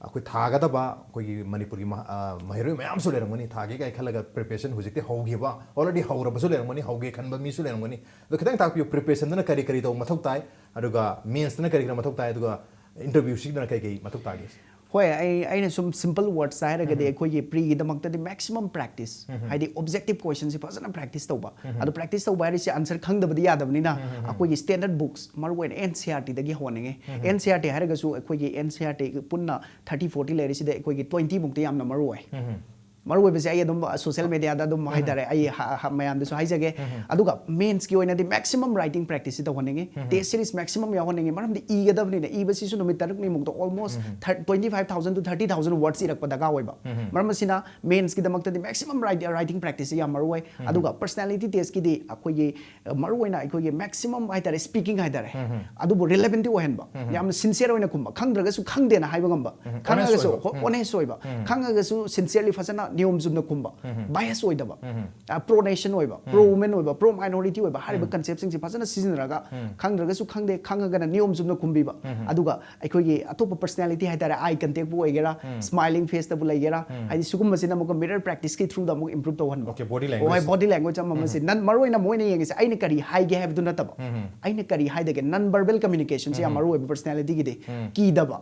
ꯑꯩꯈꯣꯏ ꯊꯥꯒꯗꯕ ꯑꯩꯈꯣꯏꯒꯤ ꯃꯅꯤꯄꯨꯔꯒꯤ ꯃꯍ-, ꯑ, ꯃꯍꯩꯔꯣꯏ ꯃꯌꯥꯝꯁꯨ ꯂꯩꯔꯝꯒꯅꯤ, ꯊꯥꯒꯦ ꯀꯥꯏ ꯈꯜꯂꯒ preparation ꯍꯧꯖꯤꯛꯇꯤ ꯍꯧꯈꯤꯕ, already ꯍꯧꯔꯕꯁꯨ ꯂꯩꯔꯝꯒꯅꯤ, ꯍꯧꯒꯦ ꯈꯟꯕ ꯃꯤꯁꯨ ꯂꯩꯔꯝꯒꯅꯤ꯫ ꯑꯗꯣ ꯈꯤꯇꯪ ꯇꯥꯛꯄꯤꯌꯨ, preparation ꯗꯨꯅ ꯀꯔꯤ ꯀꯔꯤ ꯇꯧꯕ ꯃꯊꯧ ꯇꯥꯏ, ꯑꯗꯨꯒ mains ꯇꯅ ꯀꯔꯤ ꯀꯔꯤ ꯃꯊꯧ ꯇꯥꯏ, ꯑꯗꯨꯒ interview ꯁꯤꯗꯅ ꯀꯩ ꯀꯩ ꯃꯊꯧ ꯇꯥꯒꯦ? ꯍꯣꯏ, ꯑꯩ ꯑꯩꯅ ꯁꯨꯝ simple words ꯍꯥꯏꯔꯒꯗꯤ ꯑꯩꯈꯣꯏꯒꯤ ꯄ꯭ꯔꯤꯒꯤꯗꯃꯛꯇꯗꯤ maximum practice, ꯍꯥꯏꯗꯤ objective questionꯁꯤ ꯐꯖꯅ practice ꯇꯧꯕ꯫ ꯑꯗꯣ practice ꯇꯧꯕ ꯍꯥꯏꯔꯤꯁꯤ answer ꯈꯪꯗꯕꯗꯤ ꯌꯥꯗꯕꯅꯤꯅ ꯑꯩꯈꯣꯏꯒꯤ standard books, ꯃꯔꯨꯑꯣꯏꯅ NCERTꯗꯒꯤ ꯍꯧꯍꯟꯅꯤꯡꯉꯤ꯫ NCERT ꯍꯥꯏꯔꯒꯁꯨ ꯑꯩꯈꯣꯏꯒꯤ NCERT ꯄꯨꯟꯅ thirty forty ꯂꯩꯔꯤꯁꯤꯗ ꯑꯩꯈꯣꯏꯒꯤ twenty ꯃꯨꯛꯇꯤ ꯌꯥꯝꯅ ꯃꯔꯨ ꯑꯣꯏ꯫ ꯃꯔꯨ ꯑꯣꯏꯕꯁꯦ ꯑꯩ ꯑꯗꯨꯝ social mediaꯗ ꯑꯗꯨꯝ ꯍꯥꯏꯇꯥꯔꯦ, ꯑꯩ ꯍ- ꯍ- ꯃꯌꯥꯝꯗꯁꯨ ꯍꯥꯏꯖꯒꯦ꯫ ꯑꯗꯨꯒ mainsꯀꯤ ꯑꯣꯏꯅꯗꯤ maximum writing practiceꯁꯤ ꯇꯧꯍꯟꯅꯤꯡꯉꯤ꯫ Test series maximum ꯌꯥꯎꯍꯟꯅꯤꯡꯉꯤ, ꯃꯔꯝꯗꯤ ꯏꯒꯗꯕꯅꯤꯅ ꯏꯕꯁꯤꯁꯨ ꯅꯨꯃꯤꯠ ꯇꯔꯨꯛꯅꯤꯃꯨꯛꯇ almost twenty five thousand to thirty thousand words ꯏꯔꯛꯄ ꯗꯔꯀꯥꯔ ꯑꯣꯏꯕ꯫ ꯃꯔꯝ ꯑꯁꯤꯅ mainsꯀꯤꯗꯃꯛꯇꯗꯤ maximum writing practiceꯁꯤ ꯌꯥꯝ ꯃꯔꯨ ꯑꯣꯏ꯫ ꯑꯗꯨꯒ personality testꯀꯤꯗꯤ ꯑꯩꯈꯣꯏꯒꯤ ꯃꯔꯨꯑꯣꯏꯅ ꯑꯩꯈꯣꯏꯒꯤ maximum ꯍꯥꯏꯇꯥꯔꯦ, speaking ꯍꯥꯏꯇꯥꯔꯦ, ꯑꯗꯨꯕꯨ relevantꯇꯤ ꯑꯣꯏꯍꯟꯕ, ꯌꯥꯝꯅ sincere ꯑꯣꯏꯅ ꯈꯨꯝꯕ, ꯈꯪꯗ꯭ꯔꯒꯁꯨ ꯈꯪꯗꯦꯅ ꯍꯥꯏꯕ ꯉꯝꯕ, ꯈꯪꯉꯒꯁꯨ honest ꯑꯣꯏꯕ, sincerely ꯐꯖꯅ ꯅꯤꯌꯣꯝ ꯆꯨꯝꯅ ꯈꯨꯝꯕ, bias ꯑꯣꯏꯗꯕ, pro nation ꯑꯣꯏꯕ, pro women ꯑꯣꯏꯕ, pro minority ꯑꯣꯏꯕ ꯍꯥꯏꯔꯤꯕ conceptꯁꯤꯡꯁꯦ ꯐꯖꯅ ꯁꯤꯖꯤꯟꯅꯔꯒ, ꯈꯪꯗ꯭ꯔꯒꯁꯨ ꯈꯪꯗꯦ, ꯈꯪꯉꯒꯅ ꯅꯤꯌꯣꯝ ꯆꯨꯝꯅ ꯈꯨꯝꯕꯤꯕ, ꯑꯗꯨꯒ ꯑꯩꯈꯣꯏꯒꯤ ꯑꯇꯣꯞꯄ personality ꯍꯥꯏꯇꯥꯔꯦ, eye contactꯄꯨ ꯑꯣꯏꯒꯦꯔꯥ, smiling faceꯇꯕꯨ ꯂꯩꯒꯦꯔꯥ, ꯍꯥꯏꯗꯤ ꯁꯤꯒꯨꯝꯕꯁꯤꯅ ꯑꯃꯨꯛꯀ mirror practiceꯀꯤ throughꯗ ꯑꯃꯨꯛ improve ꯇꯧꯍꯟꯕ꯫ Okay, body ꯍꯣꯏ, language. Body language ꯑꯃ ꯑꯃꯁꯦ ꯅꯟ ꯃꯔꯨ ꯑꯣꯏꯅ ꯃꯣꯏꯅ ꯌꯦꯡꯉꯤꯁꯦ ꯑꯩꯅ ꯀꯔꯤ ꯍꯥꯏꯒꯦ ꯍꯥꯏꯕꯗꯨ ꯅꯠꯇꯕ, ꯑꯩꯅ ꯀꯔꯤ ꯍꯥꯏꯗꯒꯦ, non verbal communicationꯁꯦ ꯌꯥꯝ ꯃꯔꯨ ꯑꯣꯏꯕ personalityꯒꯤꯗꯤ꯫ ꯀꯤꯗꯕ,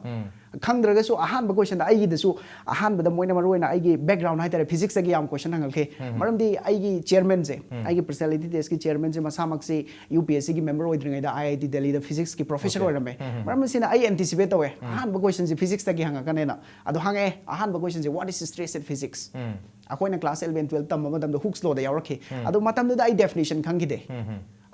ꯈꯪꯗ꯭ꯔꯒꯁꯨ ꯑꯍꯥꯟꯕ questionꯗ ꯑꯩꯒꯤꯗꯁꯨ ꯑꯍꯥꯟꯕꯗ ꯃꯣꯏꯅ ꯃꯔꯨ ꯑꯣꯏꯅ ꯑꯩꯒꯤ background ꯍꯥꯏꯇꯥꯔꯦ, physicsꯇꯒꯤ ꯌꯥꯝ question ꯍꯪꯉꯛꯈꯤ꯫ ꯃꯔꯝꯗꯤ ꯑꯩꯒꯤ chairmanꯁꯦ, ꯑꯩꯒꯤ personality testꯀꯤ chairmanꯁꯦ ꯃꯁꯥꯃꯛꯁꯤ UPSCꯒꯤ member ꯑꯣꯏꯗ꯭ꯔꯤꯉꯩꯗ IIT Delhiꯗ physicsꯀꯤ professor Okay. ꯑꯣꯏꯔꯝꯃꯦ꯫ ꯃꯔꯝ ꯑꯁꯤꯅ ꯑꯩ anticipate ꯇꯧꯋꯦ, ꯑꯍꯥꯟꯕ questionꯁꯦ physicsꯇꯒꯤ ꯍꯪꯉꯛꯀꯅꯦꯅ꯫ ꯑꯗꯣ ꯍꯪꯉꯛꯑꯦ, ꯑꯍꯥꯟꯕ questionꯁꯦ, "What is stress in physics?" ꯑꯩꯈꯣꯏꯅ class eleven twelve ꯇꯝꯕ ꯃꯇꯝꯗ Hooke's lawꯗ ꯌꯥꯎꯔꯛꯈꯤ꯫ ꯑꯗꯣ ꯃꯇꯝꯗꯨꯗ ꯑꯩ definition ꯈꯪꯈꯤꯗꯦ꯫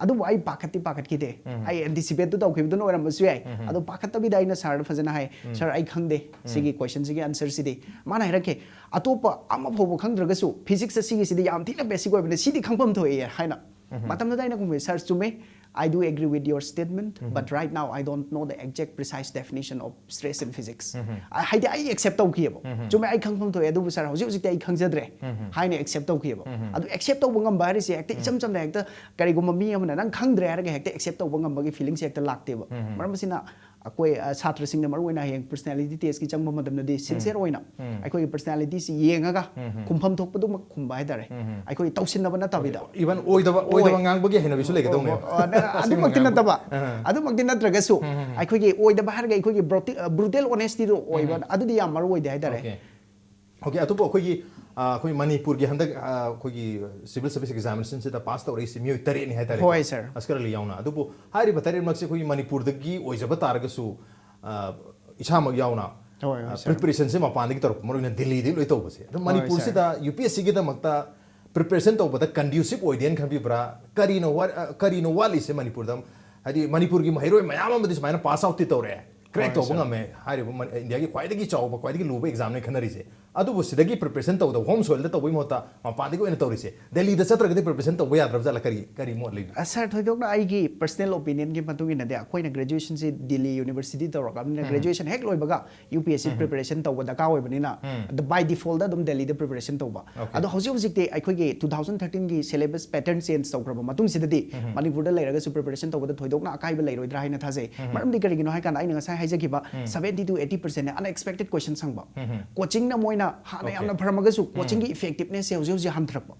ꯑꯗꯨꯕꯨ ꯑꯩ ꯄꯥꯈꯠꯇꯤ ꯄꯥꯈꯠꯈꯤꯗꯦ꯫ ꯑꯩ anticipateꯇꯨ ꯇꯧꯈꯤꯕꯗꯨꯅ ꯑꯣꯏꯔꯝꯕꯁꯨ ꯌꯥꯏ꯫ ꯑꯗꯣ ꯄꯥꯈꯠꯇꯕꯤꯗ ꯑꯩꯅ sirꯗ ꯐꯖꯅ ꯍꯥꯏ, "Sir, ꯑꯩ ꯈꯪꯗꯦ ꯁꯤꯒꯤ questionꯁꯤꯒꯤ answerꯁꯤꯗꯤ꯫" ꯃꯥꯅ ꯍꯥꯏꯔꯛꯈꯤ, "ꯑꯇꯣꯞꯄ ꯑꯃ ꯐꯥꯎꯕ ꯈꯪꯗ꯭ꯔꯒꯁꯨ physics ꯑꯁꯤꯒꯤꯁꯤꯗꯤ ꯌꯥꯝ ꯊꯤꯅ basic ꯑꯣꯏꯕꯅꯦ, ꯁꯤꯗꯤ ꯈꯪꯐꯝ ꯊꯣꯛꯑꯦ" ꯍꯥꯏꯅ꯫ ꯃꯇꯝꯗꯨꯗ ꯑꯩꯅ ꯈꯨꯝꯃꯦ, "Sir, ꯆꯨꯝꯃꯦ, I do agree with your statement, but right now I don't know the exact precise definition of stress in physics." ꯑ, ꯍꯥꯏꯗꯤ ꯑꯩ accept ꯇꯧꯈꯤꯑꯕ꯫ "ꯆꯨꯝꯃꯦ, ꯑꯩ ꯈꯪꯐꯝ ꯊꯣꯛꯑꯦ, ꯑꯗꯨꯕꯨ sir, ꯍꯧꯖꯤꯛ ꯍꯧꯖꯤꯛꯇꯤ ꯑꯩ ꯈꯪꯖꯗ꯭ꯔꯦ" ꯍꯥꯏꯅ accept ꯇꯧꯈꯤꯑꯕ꯫ ꯑꯗꯨ accept ꯇꯧꯕ ꯉꯝꯕ ꯍꯥꯏꯔꯤꯁꯦ ꯍꯦꯛꯇ ꯏꯆꯝ ꯆꯝꯅ ꯍꯦꯛꯇ ꯀꯔꯤꯒꯨꯝꯕ ꯃꯤ ꯑꯃꯅ ꯅꯪ ꯈꯪꯗ꯭ꯔꯦ ꯍꯥꯏꯔꯒ ꯍꯦꯛꯇ accept ꯇꯧꯕ ꯉꯝꯕꯒꯤ feelingꯁꯦ ꯍꯦꯛꯇ ꯂꯥꯛꯇꯦꯕ꯫ ꯃꯔꯝ ꯑꯁꯤꯅ ꯑꯩꯈꯣꯏ ꯑ, ꯁꯥꯇ꯭ꯔꯁꯤꯡꯅ ꯃꯔꯨꯑꯣꯏꯅ ꯍꯌꯦꯡ personality test ꯀꯤ ꯆꯪꯕ ꯃꯇꯝꯗꯗꯤ sincere ꯑꯣꯏꯅ ꯑꯩꯈꯣꯏꯒꯤ personality ꯁꯤ ꯌꯦꯡꯉꯒ ꯈꯨꯝꯐꯝ ꯊꯣꯛꯄꯗꯨꯃꯛ ꯈꯨꯝꯕ ꯍꯥꯏꯇꯥꯔꯦ꯫ ꯑꯩꯈꯣꯏ ꯇꯧꯁꯤꯟꯅꯕ ꯅꯠꯇꯕꯤꯗ꯫ Even ꯑꯣꯏꯗꯕ ꯑꯣꯏꯗꯕ ꯉꯥꯡꯕꯒꯤ ꯍꯩꯅꯕꯤꯁꯨ ꯂꯩꯒꯗꯧꯅꯦꯕ꯫ ꯑꯣ, ꯑꯗ- ꯑꯗꯨꯃꯛꯇꯤ ꯅꯠꯇꯕ ꯑꯗꯨꯃꯛꯇꯤ ꯅꯠꯇ꯭ꯔꯒꯁꯨ ꯑꯩꯈꯣꯏꯒꯤ ꯑꯣꯏꯗꯕ ꯍꯥꯏꯔꯒ ꯑꯩꯈꯣꯏꯒꯤ brutal honesty ꯗꯣ ꯑꯣꯏꯕ ꯑꯗꯨꯗꯤ ꯌꯥꯝ ꯃꯔꯨ ꯑꯣꯏꯗꯦ ꯍꯥꯏꯇꯥꯔꯦ꯫ Okay. Okay, ꯑꯗꯨꯕꯨ ꯑꯩꯈꯣꯏꯒꯤ ꯑ, ꯑꯩꯈꯣꯏ ꯃꯅꯤꯄꯨꯔꯒꯤ ꯍꯟꯗꯛ ꯑ, ꯑꯩꯈꯣꯏꯒꯤ civil service examination ꯁꯤꯗ pass ꯇꯧꯔꯛꯏꯁꯤ ꯃꯤꯑꯣꯏ ꯇꯔꯦꯠꯅꯤ ꯍꯥꯏꯇꯥꯔꯦ꯫ ꯍꯣꯏ, sir. ꯑꯁꯀꯔ ꯑꯂꯤ ꯌꯥꯎꯅ꯫ ꯑꯗꯨꯕꯨ ꯍꯥꯏꯔꯤꯕ ꯇꯔꯦꯠꯃꯛꯁꯦ ꯑꯩꯈꯣꯏꯒꯤ ꯃꯅꯤꯄꯨꯔꯗꯒꯤ ꯑꯣꯏꯖꯕ ꯇꯥꯔꯒꯁꯨ ꯑ, ꯏꯁꯥꯃꯛ ꯌꯥꯎꯅ ꯍꯣꯏ, ꯍꯣꯏ, ꯑ, sir. preparation ꯁꯦ ꯃꯄꯥꯟꯗꯒꯤ ꯇꯧꯔꯛꯄ, ꯃꯔꯨ ꯑꯣꯏꯅ ꯗꯤꯜꯂꯤꯗꯒꯤ ꯂꯣꯏ ꯇꯧꯕꯁꯦ꯫ ꯑꯗꯣ ꯍꯣꯏ, ꯃꯅꯤꯄꯨꯔꯁꯤꯗ UPSC ꯒꯤꯗꯃꯛꯇ preparation ꯇꯧꯕꯗ conducive ꯑꯣꯏꯗꯦꯅ ꯈꯟꯕꯤꯕ꯭ꯔꯥ? ꯀꯔꯤꯅꯣ ꯋꯥ- ꯑ, ꯀꯔꯤꯅꯣ ꯋꯥꯠꯂꯤꯁꯦ ꯃꯅꯤꯄꯨꯔꯗ? ꯍꯥꯏꯗꯤ ꯃꯅꯤꯄꯨꯔꯒꯤ ꯃꯍꯩꯔꯣꯏ ꯃꯌꯥꯝ ꯑꯃꯗꯤ ꯁꯨꯃꯥꯏꯅ pass out ꯇꯤ ꯇꯧꯔꯛꯑꯦ, crack ꯍꯣꯏ, ꯇꯧꯕ sir. ꯉꯝꯃꯦ꯫ ꯍꯥꯏꯔꯤꯕ ꯃ- ꯏꯟꯗꯤꯌꯥꯒꯤ ꯈ꯭ꯋꯥꯏꯗꯒꯤ ꯆꯥꯎꯕ, ꯈ꯭ꯋꯥꯏꯗꯒꯤ ꯂꯨꯕ exam ꯅꯦ ꯈꯟꯅꯔꯤꯁꯦ꯫ ꯑꯗꯨꯕꯨ ꯁꯤꯗꯒꯤ preparation ꯇꯧꯗꯕ, home soil ꯗ ꯇꯧꯕꯒꯤ ꯃꯍꯨꯠꯇ ꯃꯄꯥꯟꯗꯒꯤ ꯑꯣꯏꯅ ꯇꯧꯔꯤꯁꯦ, ꯗꯦꯜꯂꯤꯗ ꯆꯠꯇ꯭ꯔꯒꯗꯤ preparation ꯇꯧꯕ ꯌꯥꯗ꯭ꯔꯕ ꯖꯥꯠꯂ? ꯀꯔꯤ ꯀꯔꯤ ꯃꯣꯠ ꯂꯩꯕꯤ? ꯑ, sir, ꯊꯣꯏꯗꯣꯛꯅ ꯑꯩꯒꯤ personal opinion ꯒꯤ ꯃꯇꯨꯡ ꯏꯟꯅꯗꯤ ꯑꯩꯈꯣꯏꯅ graduation ꯁꯤ ꯗꯤꯜꯂꯤ university ꯇꯧꯔꯛꯑꯕꯅꯤꯅ graduation ꯍꯦꯛ ꯂꯣꯏꯕꯒ UPSC preparation ꯇꯧꯕ ꯗꯔꯀꯥꯔ ꯑꯣꯏꯕꯅꯤꯅ ꯑꯗ by default ꯗ ꯑꯗꯨꯝ ꯗꯦꯜꯂꯤꯗ preparation ꯇꯧꯕ꯫ Okay. ꯑꯗꯣ ꯍꯧꯖꯤꯛ ꯍꯧꯖꯤꯛꯇꯤ ꯑꯩꯈꯣꯏꯒꯤ two thousand thirteen ꯒꯤ syllabus pattern change ꯇꯧꯈ꯭ꯔꯕ ꯃꯇꯨꯡꯁꯤꯗꯗꯤ ꯃꯅꯤꯄꯨꯔꯗ ꯂꯩꯔꯒꯁꯨ preparation ꯇꯧꯕꯗ ꯊꯣꯏꯗꯣꯛꯅ ꯑꯀꯥꯏꯕ ꯂꯩꯔꯣꯏꯗ꯭ꯔꯥ ꯍꯥꯏꯅ ꯊꯥꯖꯩ꯫ ꯃꯔꯝꯗꯤ ꯀꯔꯤꯒꯤꯅꯣ ꯍꯥꯏ ꯀꯥꯟꯗ ꯑꯩꯅ ꯉꯁꯥꯏ ꯍꯥꯏꯖꯈꯤꯕ seventy to eighty percent ꯅꯦ unexpected question ꯍꯪꯕ꯫ Coaching ꯅ ꯃꯣꯏꯅ ꯍꯥꯟꯅ Okay. ꯌꯥꯝꯅ ꯐꯔꯝꯃꯒꯁꯨ coaching ꯒꯤ effectiveness ꯁꯦ ꯍꯧꯖꯤꯛ ꯍꯧꯖꯤꯛ ꯍꯟꯊꯔꯛꯄ꯫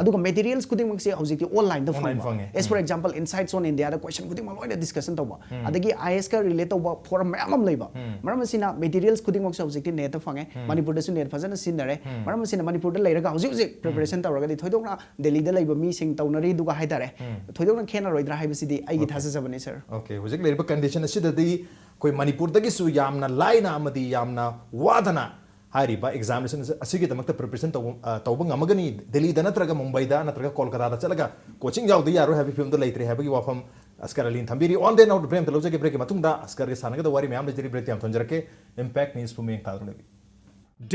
ꯑꯗꯨꯒ materials ꯈꯨꯗꯤꯡꯃꯛꯁꯦ ꯍꯧꯖꯤꯛꯇꯤ online ꯗ Online ꯐꯪꯕ꯫ ꯐꯪꯉꯦ. As for example, Insights on India the question ꯈꯨꯗꯤꯡꯃꯛ ꯂꯣꯏꯅ discussion ꯇꯧꯕ꯫ ꯑꯗꯒꯤ IAS ꯀ relate ꯇꯧꯕ forum ꯃꯌꯥꯝ ꯑꯃ ꯂꯩꯕ꯫ ꯃꯔꯝ ꯑꯁꯤꯅ materials ꯈꯨꯗꯤꯡꯃꯛꯁꯦ ꯍꯧꯖꯤꯛꯇꯤ net ꯇ ꯐꯪꯉꯦ꯫ ꯃꯅꯤꯄꯨꯔꯗꯁꯨ net ꯐꯖꯅ ꯁꯤꯖꯤꯟꯅꯔꯦ꯫ ꯃꯔꯝ ꯑꯁꯤꯅ ꯃꯅꯤꯄꯨꯔꯗ ꯂꯩꯔꯒ ꯍꯧꯖꯤꯛ ꯍꯧꯖꯤꯛ preparation ꯇꯧꯔꯒꯗꯤ ꯊꯣꯏꯗꯣꯛꯅ ꯗꯦꯜꯂꯤꯗ ꯂꯩꯕ ꯃꯤꯁꯤꯡ ꯇꯧꯅꯔꯤꯗꯨꯒ ꯍꯥꯏꯇꯥꯔꯦ, ꯊꯣꯏꯗꯣꯛꯅ ꯈꯦꯠꯅꯔꯣꯏꯗ꯭ꯔꯥ ꯍꯥꯏꯕꯁꯤꯗꯤ ꯑꯩꯒꯤ Okay. ꯊꯥꯖꯖꯕꯅꯤ, sir꯫ Okay, ꯍꯧꯖꯤꯛ ꯂꯩꯔꯤꯕ condition ꯑꯁꯤꯗꯗꯤ ꯑꯩꯈꯣꯏ ꯃꯅꯤꯄꯨꯔꯗꯒꯤꯁꯨ ꯌꯥꯝꯅ ꯂꯥꯏꯅ ꯑꯃꯗꯤ ꯌꯥꯝꯅ ꯋꯥꯗꯅ ꯍꯥꯏꯔꯤꯕ examination ꯑꯁꯤꯒꯤꯗꯃꯛꯇ preparation ꯇꯧꯕ ꯑ, ꯇꯧꯕ ꯉꯝꯃꯒꯅꯤ, ꯗꯦꯜꯂꯤꯗ ꯅꯠꯇ꯭ꯔꯒ ꯃꯨꯝꯕꯥꯏꯗ ꯅꯠꯇ꯭ꯔꯒ ꯀꯣꯜꯀꯥꯇꯥꯗ ꯆꯠꯂꯒ coaching ꯌꯥꯎꯗ ꯌꯥꯔꯣꯏ ꯍꯥꯏꯕꯒꯤ ꯐꯤꯕꯝꯗ ꯂꯩꯇ꯭ꯔꯦ ꯍꯥꯏꯕꯒꯤ ꯋꯥꯐꯝ ꯑꯁꯀꯔ ꯑꯂꯤꯅ ꯊꯝꯕꯤꯔꯤ꯫ On the note, break ꯑꯃꯇ ꯂꯧꯖꯒꯦ꯫ Break ꯀꯤ ꯃꯇꯨꯡꯗ ꯑꯁꯀꯔꯒ ꯁꯥꯟꯅꯒꯗꯕ ꯋꯥꯔꯤ ꯃꯌꯥꯝ ꯂꯩꯖꯔꯤ꯫ Break ꯇꯤ ꯌꯥꯝ ꯊꯝꯖꯔꯛꯀꯦ꯫ Impact News ꯄꯨꯝꯃꯤ ꯌꯦꯡ ꯇꯥꯗꯨꯅ ꯂꯩꯕꯤꯌꯨ꯫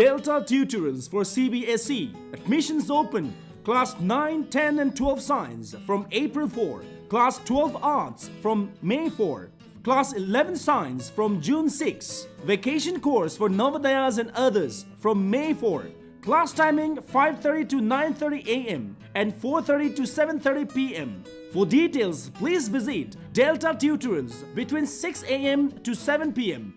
Delta Tutorals for C B S E. Admissions open. Class nine, ten, and twelve Science from April four. Class twelve Arts from May four. Class eleven Science from June six. Vacation course for Navodayas and others from May four. Class timing five thirty to nine thirty a m and four thirty to seven thirty p m. For details, please visit Delta Tutorials between six a m to seven p m.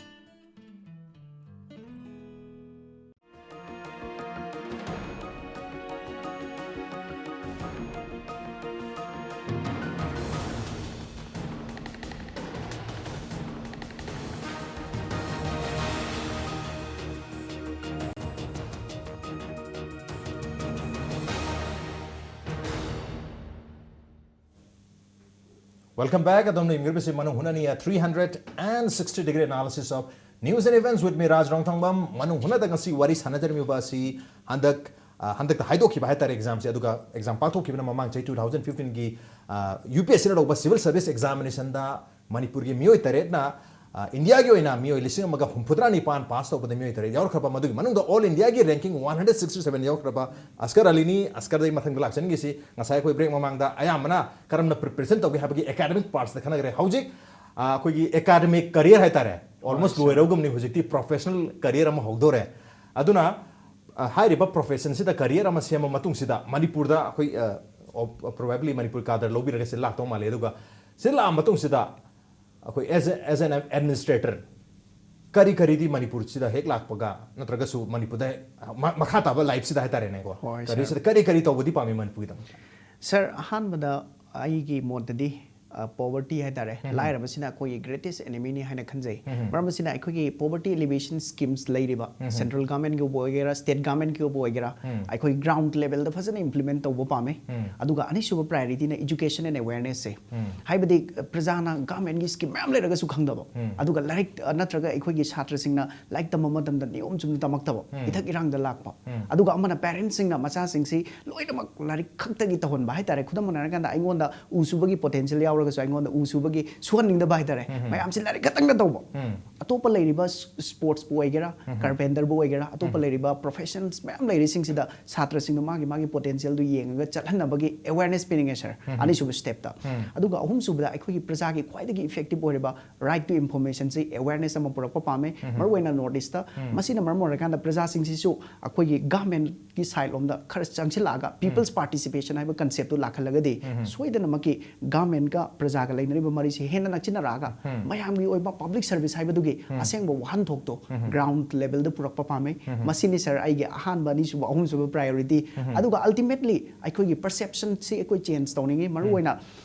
Welcome back. ꯑꯗꯣꯝꯅ ꯌꯦꯡꯕꯤꯔꯤꯕꯁꯤ ꯃꯅꯨꯡ ꯍꯨꯠꯅꯅꯤ, a three hundred and sixty degree analysis of news and events with me, Raj Rongthangam. ꯃꯅꯨꯡ ꯍꯨꯠꯅꯗ ꯉꯁꯤ ꯋꯥꯔꯤ ꯁꯥꯟꯅꯖꯔꯝꯃꯤꯕ ꯑꯁꯤ ꯍꯟꯗꯛ, ꯑ, ꯍꯟꯗꯛꯇ ꯍꯥꯏꯗꯣꯛꯈꯤꯕ ꯍꯥꯏꯇꯥꯔꯦ ꯑꯦꯛꯖꯥꯝꯁꯦ, ꯑꯗꯨꯒ ꯑꯦꯛꯖꯥꯝ ꯄꯥꯡꯊꯣꯛꯈꯤꯕꯅ ꯃꯃꯥꯡ ꯆꯍꯤ two thousand fifteenꯒꯤ, ꯑ, UPSCꯅ ꯂꯧꯕ civil service examinationꯗ ꯃꯅꯤꯄꯨꯔꯒꯤ ꯃꯤꯑꯣꯏ ꯇꯔꯦꯠꯅ, ꯑ, ꯏꯟꯗꯤꯌꯥꯒꯤ ꯑꯣꯏꯅ ꯃꯤꯑꯣꯏ ꯂꯤꯁꯤꯡ ꯑꯃꯒ ꯍꯨꯝꯐꯨꯇꯔꯥ ꯅꯤꯄꯥꯟ ꯄꯥꯁ ꯇꯧꯕꯗ ꯃꯤꯑꯣꯏ ꯇꯔꯦꯠ ꯌꯥꯎꯔꯛꯈ꯭ꯔꯕ, ꯃꯗꯨꯒꯤ ꯃꯅꯨꯡꯗ all Indiaꯒꯤ ranking one hundred sixty seven ꯌꯥꯎꯔꯛꯈ꯭ꯔꯕ ꯑꯁꯀꯔ ꯑꯂꯤꯅꯤ꯫ ꯑꯁꯀꯔꯗ ꯑꯩ ꯃꯊꯪꯗ ꯂꯥꯛꯆꯅꯤꯡꯉꯤꯁꯤ, ꯉꯁꯥꯏ ꯑꯩꯈꯣꯏ break ꯃꯃꯥꯡꯗ ꯑꯌꯥꯝꯕꯅ ꯀꯔꯝꯅ preparation ꯇꯧꯒꯦ ꯍꯥꯏꯕꯒꯤ academic partsꯇ ꯈꯟꯅꯈ꯭ꯔꯦ꯫ ꯍꯧꯖꯤꯛ, ꯑ, ꯑꯩꯈꯣꯏꯒꯤ academic career ꯍꯥꯏꯇꯥꯔꯦ, almost ꯍꯣꯏ, sir. ꯂꯣꯏꯔꯒꯨꯝꯅꯤ꯫ ꯍꯧꯖꯤꯛꯇꯤ professional career ꯑꯃ ꯍꯧꯗꯣꯔꯦ꯫ ꯑꯗꯨꯅ, ꯑ, ꯍꯥꯏꯔꯤꯕ professionꯁꯤꯗ career ꯑꯃ ꯁꯦꯝꯕ ꯃꯇꯨꯡꯁꯤꯗ ꯃꯅꯤꯄꯨꯔꯗ ꯑꯩꯈꯣꯏ, ꯑ, of-, probably ꯃꯅꯤꯄꯨꯔ cadre ꯂꯧꯕꯤꯔꯒ ꯁꯤ ꯂꯥꯛꯇꯧ ꯃꯥꯜꯂꯦ꯫ ꯑꯗꯨꯒ ꯁꯤ ꯂꯥꯛꯑ ꯃꯇꯨꯡꯁꯤꯗ ꯑꯩꯈꯣꯏ as a, as an administrator ꯀꯔꯤ ꯀꯔꯤꯗꯤ ꯃꯅꯤꯄꯨꯔꯁꯤꯗ ꯍꯦꯛ ꯂꯥꯛꯄꯒ ꯅꯠꯇ꯭ꯔꯒꯁꯨ ꯃꯅꯤꯄꯨꯔꯗ ꯍꯦꯛ ꯃ-, ꯃꯈꯥ ꯇꯥꯕ lifeꯁꯤꯗ ꯍꯥꯏꯇꯥꯔꯦꯅꯦꯀꯣ, ꯍꯣꯏ, sir. Careerꯁꯤꯗ ꯀꯔꯤ ꯀꯔꯤ ꯇꯧꯕꯗꯤ ꯄꯥꯝꯃꯤ ꯃꯅꯤꯄꯨꯔꯒꯤꯗꯃꯛꯇ? Sir, ꯑꯍꯥꯟꯕꯗ ꯑꯩꯒꯤ ꯃꯣꯠꯇꯗꯤ, ꯑ, poverty ꯍꯥꯏꯇꯥꯔꯦ, ꯎꯝ꯫ ꯂꯥꯏꯔꯕꯁꯤꯅ ꯑꯩꯈꯣꯏꯒꯤ greatest enemyꯅꯤ ꯍꯥꯏꯅ ꯈꯟꯖꯩ꯫ ꯎꯝ꯫ ꯃꯔꯝ ꯑꯁꯤꯅ ꯑꯩꯈꯣꯏꯒꯤ poverty alleviation schemes ꯂꯩꯔꯤꯕ ꯎꯝ꯫ Central governmentꯀꯤ ꯑꯣꯏꯕ ꯑꯣꯏꯒꯦꯔꯥ, state governmentꯀꯤ ꯑꯣꯏꯕ ꯑꯣꯏꯒꯦꯔꯥ, ꯎꯝ꯫ ꯑꯩꯈꯣꯏ ground levelꯗ ꯐꯖꯅ implement ꯇꯧꯕ ꯄꯥꯝꯃꯤ꯫ ꯎꯝ꯫ ꯑꯗꯨꯒ ꯑꯅꯤꯁꯨꯕ priorityꯅ education and awarenessꯁꯦ꯫ ꯎꯝ꯫ ꯍꯥꯏꯕꯗꯤ, ꯑ, ꯄ꯭ꯔꯖꯥꯅ governmentꯀꯤ scheme ꯃꯌꯥꯝ ꯂꯩꯔꯒꯁꯨ ꯈꯪꯗꯕ, ꯎꯝ꯫ ꯑꯗꯨꯒ ꯂꯥꯏꯔꯤꯛ, ꯑ, ꯅꯠꯇ꯭ꯔꯒ ꯑꯩꯈꯣꯏꯒꯤ ꯁꯥꯇ꯭ꯔꯁꯤꯡꯅ ꯂꯥꯏꯔꯤꯛ ꯇꯝꯕ ꯃꯇꯝꯗ ꯅꯤꯌꯣꯝ ꯆꯨꯝꯅ ꯇꯝꯃꯛꯇꯕ, ꯎꯝ꯫ ꯏꯊꯛ ꯏꯔꯥꯡꯗ ꯂꯥꯛꯄ, ꯎꯝ꯫ ꯑꯗꯨꯒ ꯑꯃꯅ parentꯁꯤꯡꯅ ꯃꯆꯥꯁꯤꯡꯁꯤ ꯂꯣꯏꯅꯃꯛ ꯂꯥꯏꯔꯤꯛ ꯈꯛꯇꯒꯤ ꯇꯧꯍꯟꯕ ꯍꯥꯏꯇꯥꯔꯦ꯫ ꯈꯨꯗꯝ ꯑꯣꯏꯅ ꯍꯥꯏꯔꯀꯥꯟꯗ ꯑꯩꯉꯣꯟꯗ ꯎ ꯁꯨꯕꯒꯤ potential ꯌꯥꯎꯔꯒ ꯁꯨ ꯑꯩꯉꯣꯟꯗ ꯎ ꯁꯨꯕꯒꯤ ꯁꯨꯍꯟꯅꯤꯡꯗꯕ ꯍꯥꯏꯇꯥꯔꯦ꯫ ꯃꯌꯥꯝꯁꯤ ꯂꯥꯏꯔꯤꯛ ꯈꯛꯇꯪꯗ ꯇꯧꯕ꯫ ꯑꯇꯣꯞꯄ ꯂꯩꯔꯤꯕ ꯁ꯭ꯄꯣꯔꯠꯁꯄꯨ ꯑꯣꯏꯒꯦꯔꯥ, ꯀꯥꯔꯄꯦꯟꯇꯔꯕꯨ ꯑꯣꯏꯒꯦꯔꯥ, ꯑꯇꯣꯞꯄ ꯂꯩꯔꯤꯕ ꯄ꯭ꯔꯣꯐꯦꯁꯟꯁ ꯃꯌꯥꯝ ꯂꯩꯔꯤꯁꯤꯡꯁꯤꯗ ꯁꯥꯇ꯭ꯔꯁꯤꯡꯗꯣ ꯃꯥꯒꯤ ꯃꯥꯒꯤ ꯄꯣꯇꯦꯟꯁꯤꯌꯦꯜꯗꯨ ꯌꯦꯡꯉꯒ ꯆꯠꯍꯟꯅꯕꯒꯤ ꯑꯦꯋꯦꯔꯅꯦꯁ ꯄꯤꯅꯤꯡꯉꯦ ꯁꯥꯔ꯫ ꯑꯅꯤꯁꯨꯕ ꯁ꯭ꯇꯦꯞꯇ꯫ ꯑꯗꯨꯒ ꯑꯍꯨꯝꯁꯨꯕꯗ ꯑꯩꯈꯣꯏꯒꯤ ꯄ꯭ꯔꯖꯥꯒꯤ ꯈ꯭ꯋꯥꯏꯗꯒꯤ ꯏꯐꯦꯛꯇꯤꯕ ꯑꯣꯏꯔꯤꯕ ꯔꯥꯏꯠ ꯇꯨ ꯏꯟꯐꯣꯔꯃꯦꯁꯟꯁꯤ ꯑꯦꯋꯦꯔꯅꯦꯁ ꯑꯃ ꯄꯨꯔꯛꯄ ꯄꯥꯝꯃꯦ꯫ ꯃꯔꯨꯑꯣꯏꯅ ꯅꯣꯔꯠ ꯏꯁꯇ꯫ ꯃꯁꯤꯅ ꯃꯔꯝ ꯑꯣꯏꯔꯀꯥꯟꯗ ꯄ꯭ꯔꯖꯥꯁꯤꯡꯁꯤꯁꯨ ꯑꯩꯈꯣꯏꯒꯤ ꯒꯚꯔꯟꯃꯦꯟꯠꯀꯤ ꯁꯥꯏꯠ ꯂꯣꯝꯗ ꯈꯔ ꯆꯪꯁꯤꯜꯂꯛꯑꯒ ꯄꯤꯄꯜꯁ ꯄꯥꯔꯇꯤꯁꯤꯄꯦꯁꯟ ꯍꯥꯏꯕ ꯀꯟꯁꯦꯞꯇꯨ ꯂꯥꯛꯍꯜꯂꯒꯗꯤ ꯁꯣꯏꯗꯅꯃꯛꯀꯤ ꯒꯚꯔꯟꯃꯦꯟꯠꯀ ꯄ꯭ꯔꯖꯥꯒ ꯂꯩꯅꯔꯤꯕ ꯃꯔꯤꯁꯤ ꯍꯦꯟꯅ ꯅꯛꯁꯤꯟꯅꯔꯛꯑꯒ ꯃꯌꯥꯝꯒꯤ ꯑꯣꯏꯕ ꯄꯕ꯭ꯂꯤꯛ ꯁꯔꯚꯤꯁ ꯍꯥꯏꯕꯗꯨꯒꯤ ꯑꯁꯦꯡꯕ ꯋꯥꯍꯟꯊꯣꯛꯇꯣ ꯒ꯭ꯔꯥꯎꯟ ꯂꯦꯚꯦꯜꯗ ꯄꯨꯔꯛꯄ ꯄꯥꯝꯃꯤ꯫ ꯃꯁꯤꯅꯤ ꯁꯥꯔ ꯑꯩꯒꯤ ꯑꯍꯥꯟꯕ, ꯑꯅꯤꯁꯨꯕ, ꯑꯍꯨꯝꯁꯨꯕ ꯄ꯭ꯔꯥꯏꯌꯣꯔꯤꯇꯤ꯫ ꯑꯗꯨꯒ ꯑꯜꯇꯤꯃꯦꯠꯂꯤ ꯑꯩꯈꯣꯏꯒꯤ ꯄꯔꯁꯦꯞꯁꯟꯁꯤ ꯑꯩꯈꯣꯏ ꯆꯦꯟꯖ ꯇꯧꯅꯤꯡꯉꯤ꯫ ꯃꯔꯨꯑꯣꯏꯅ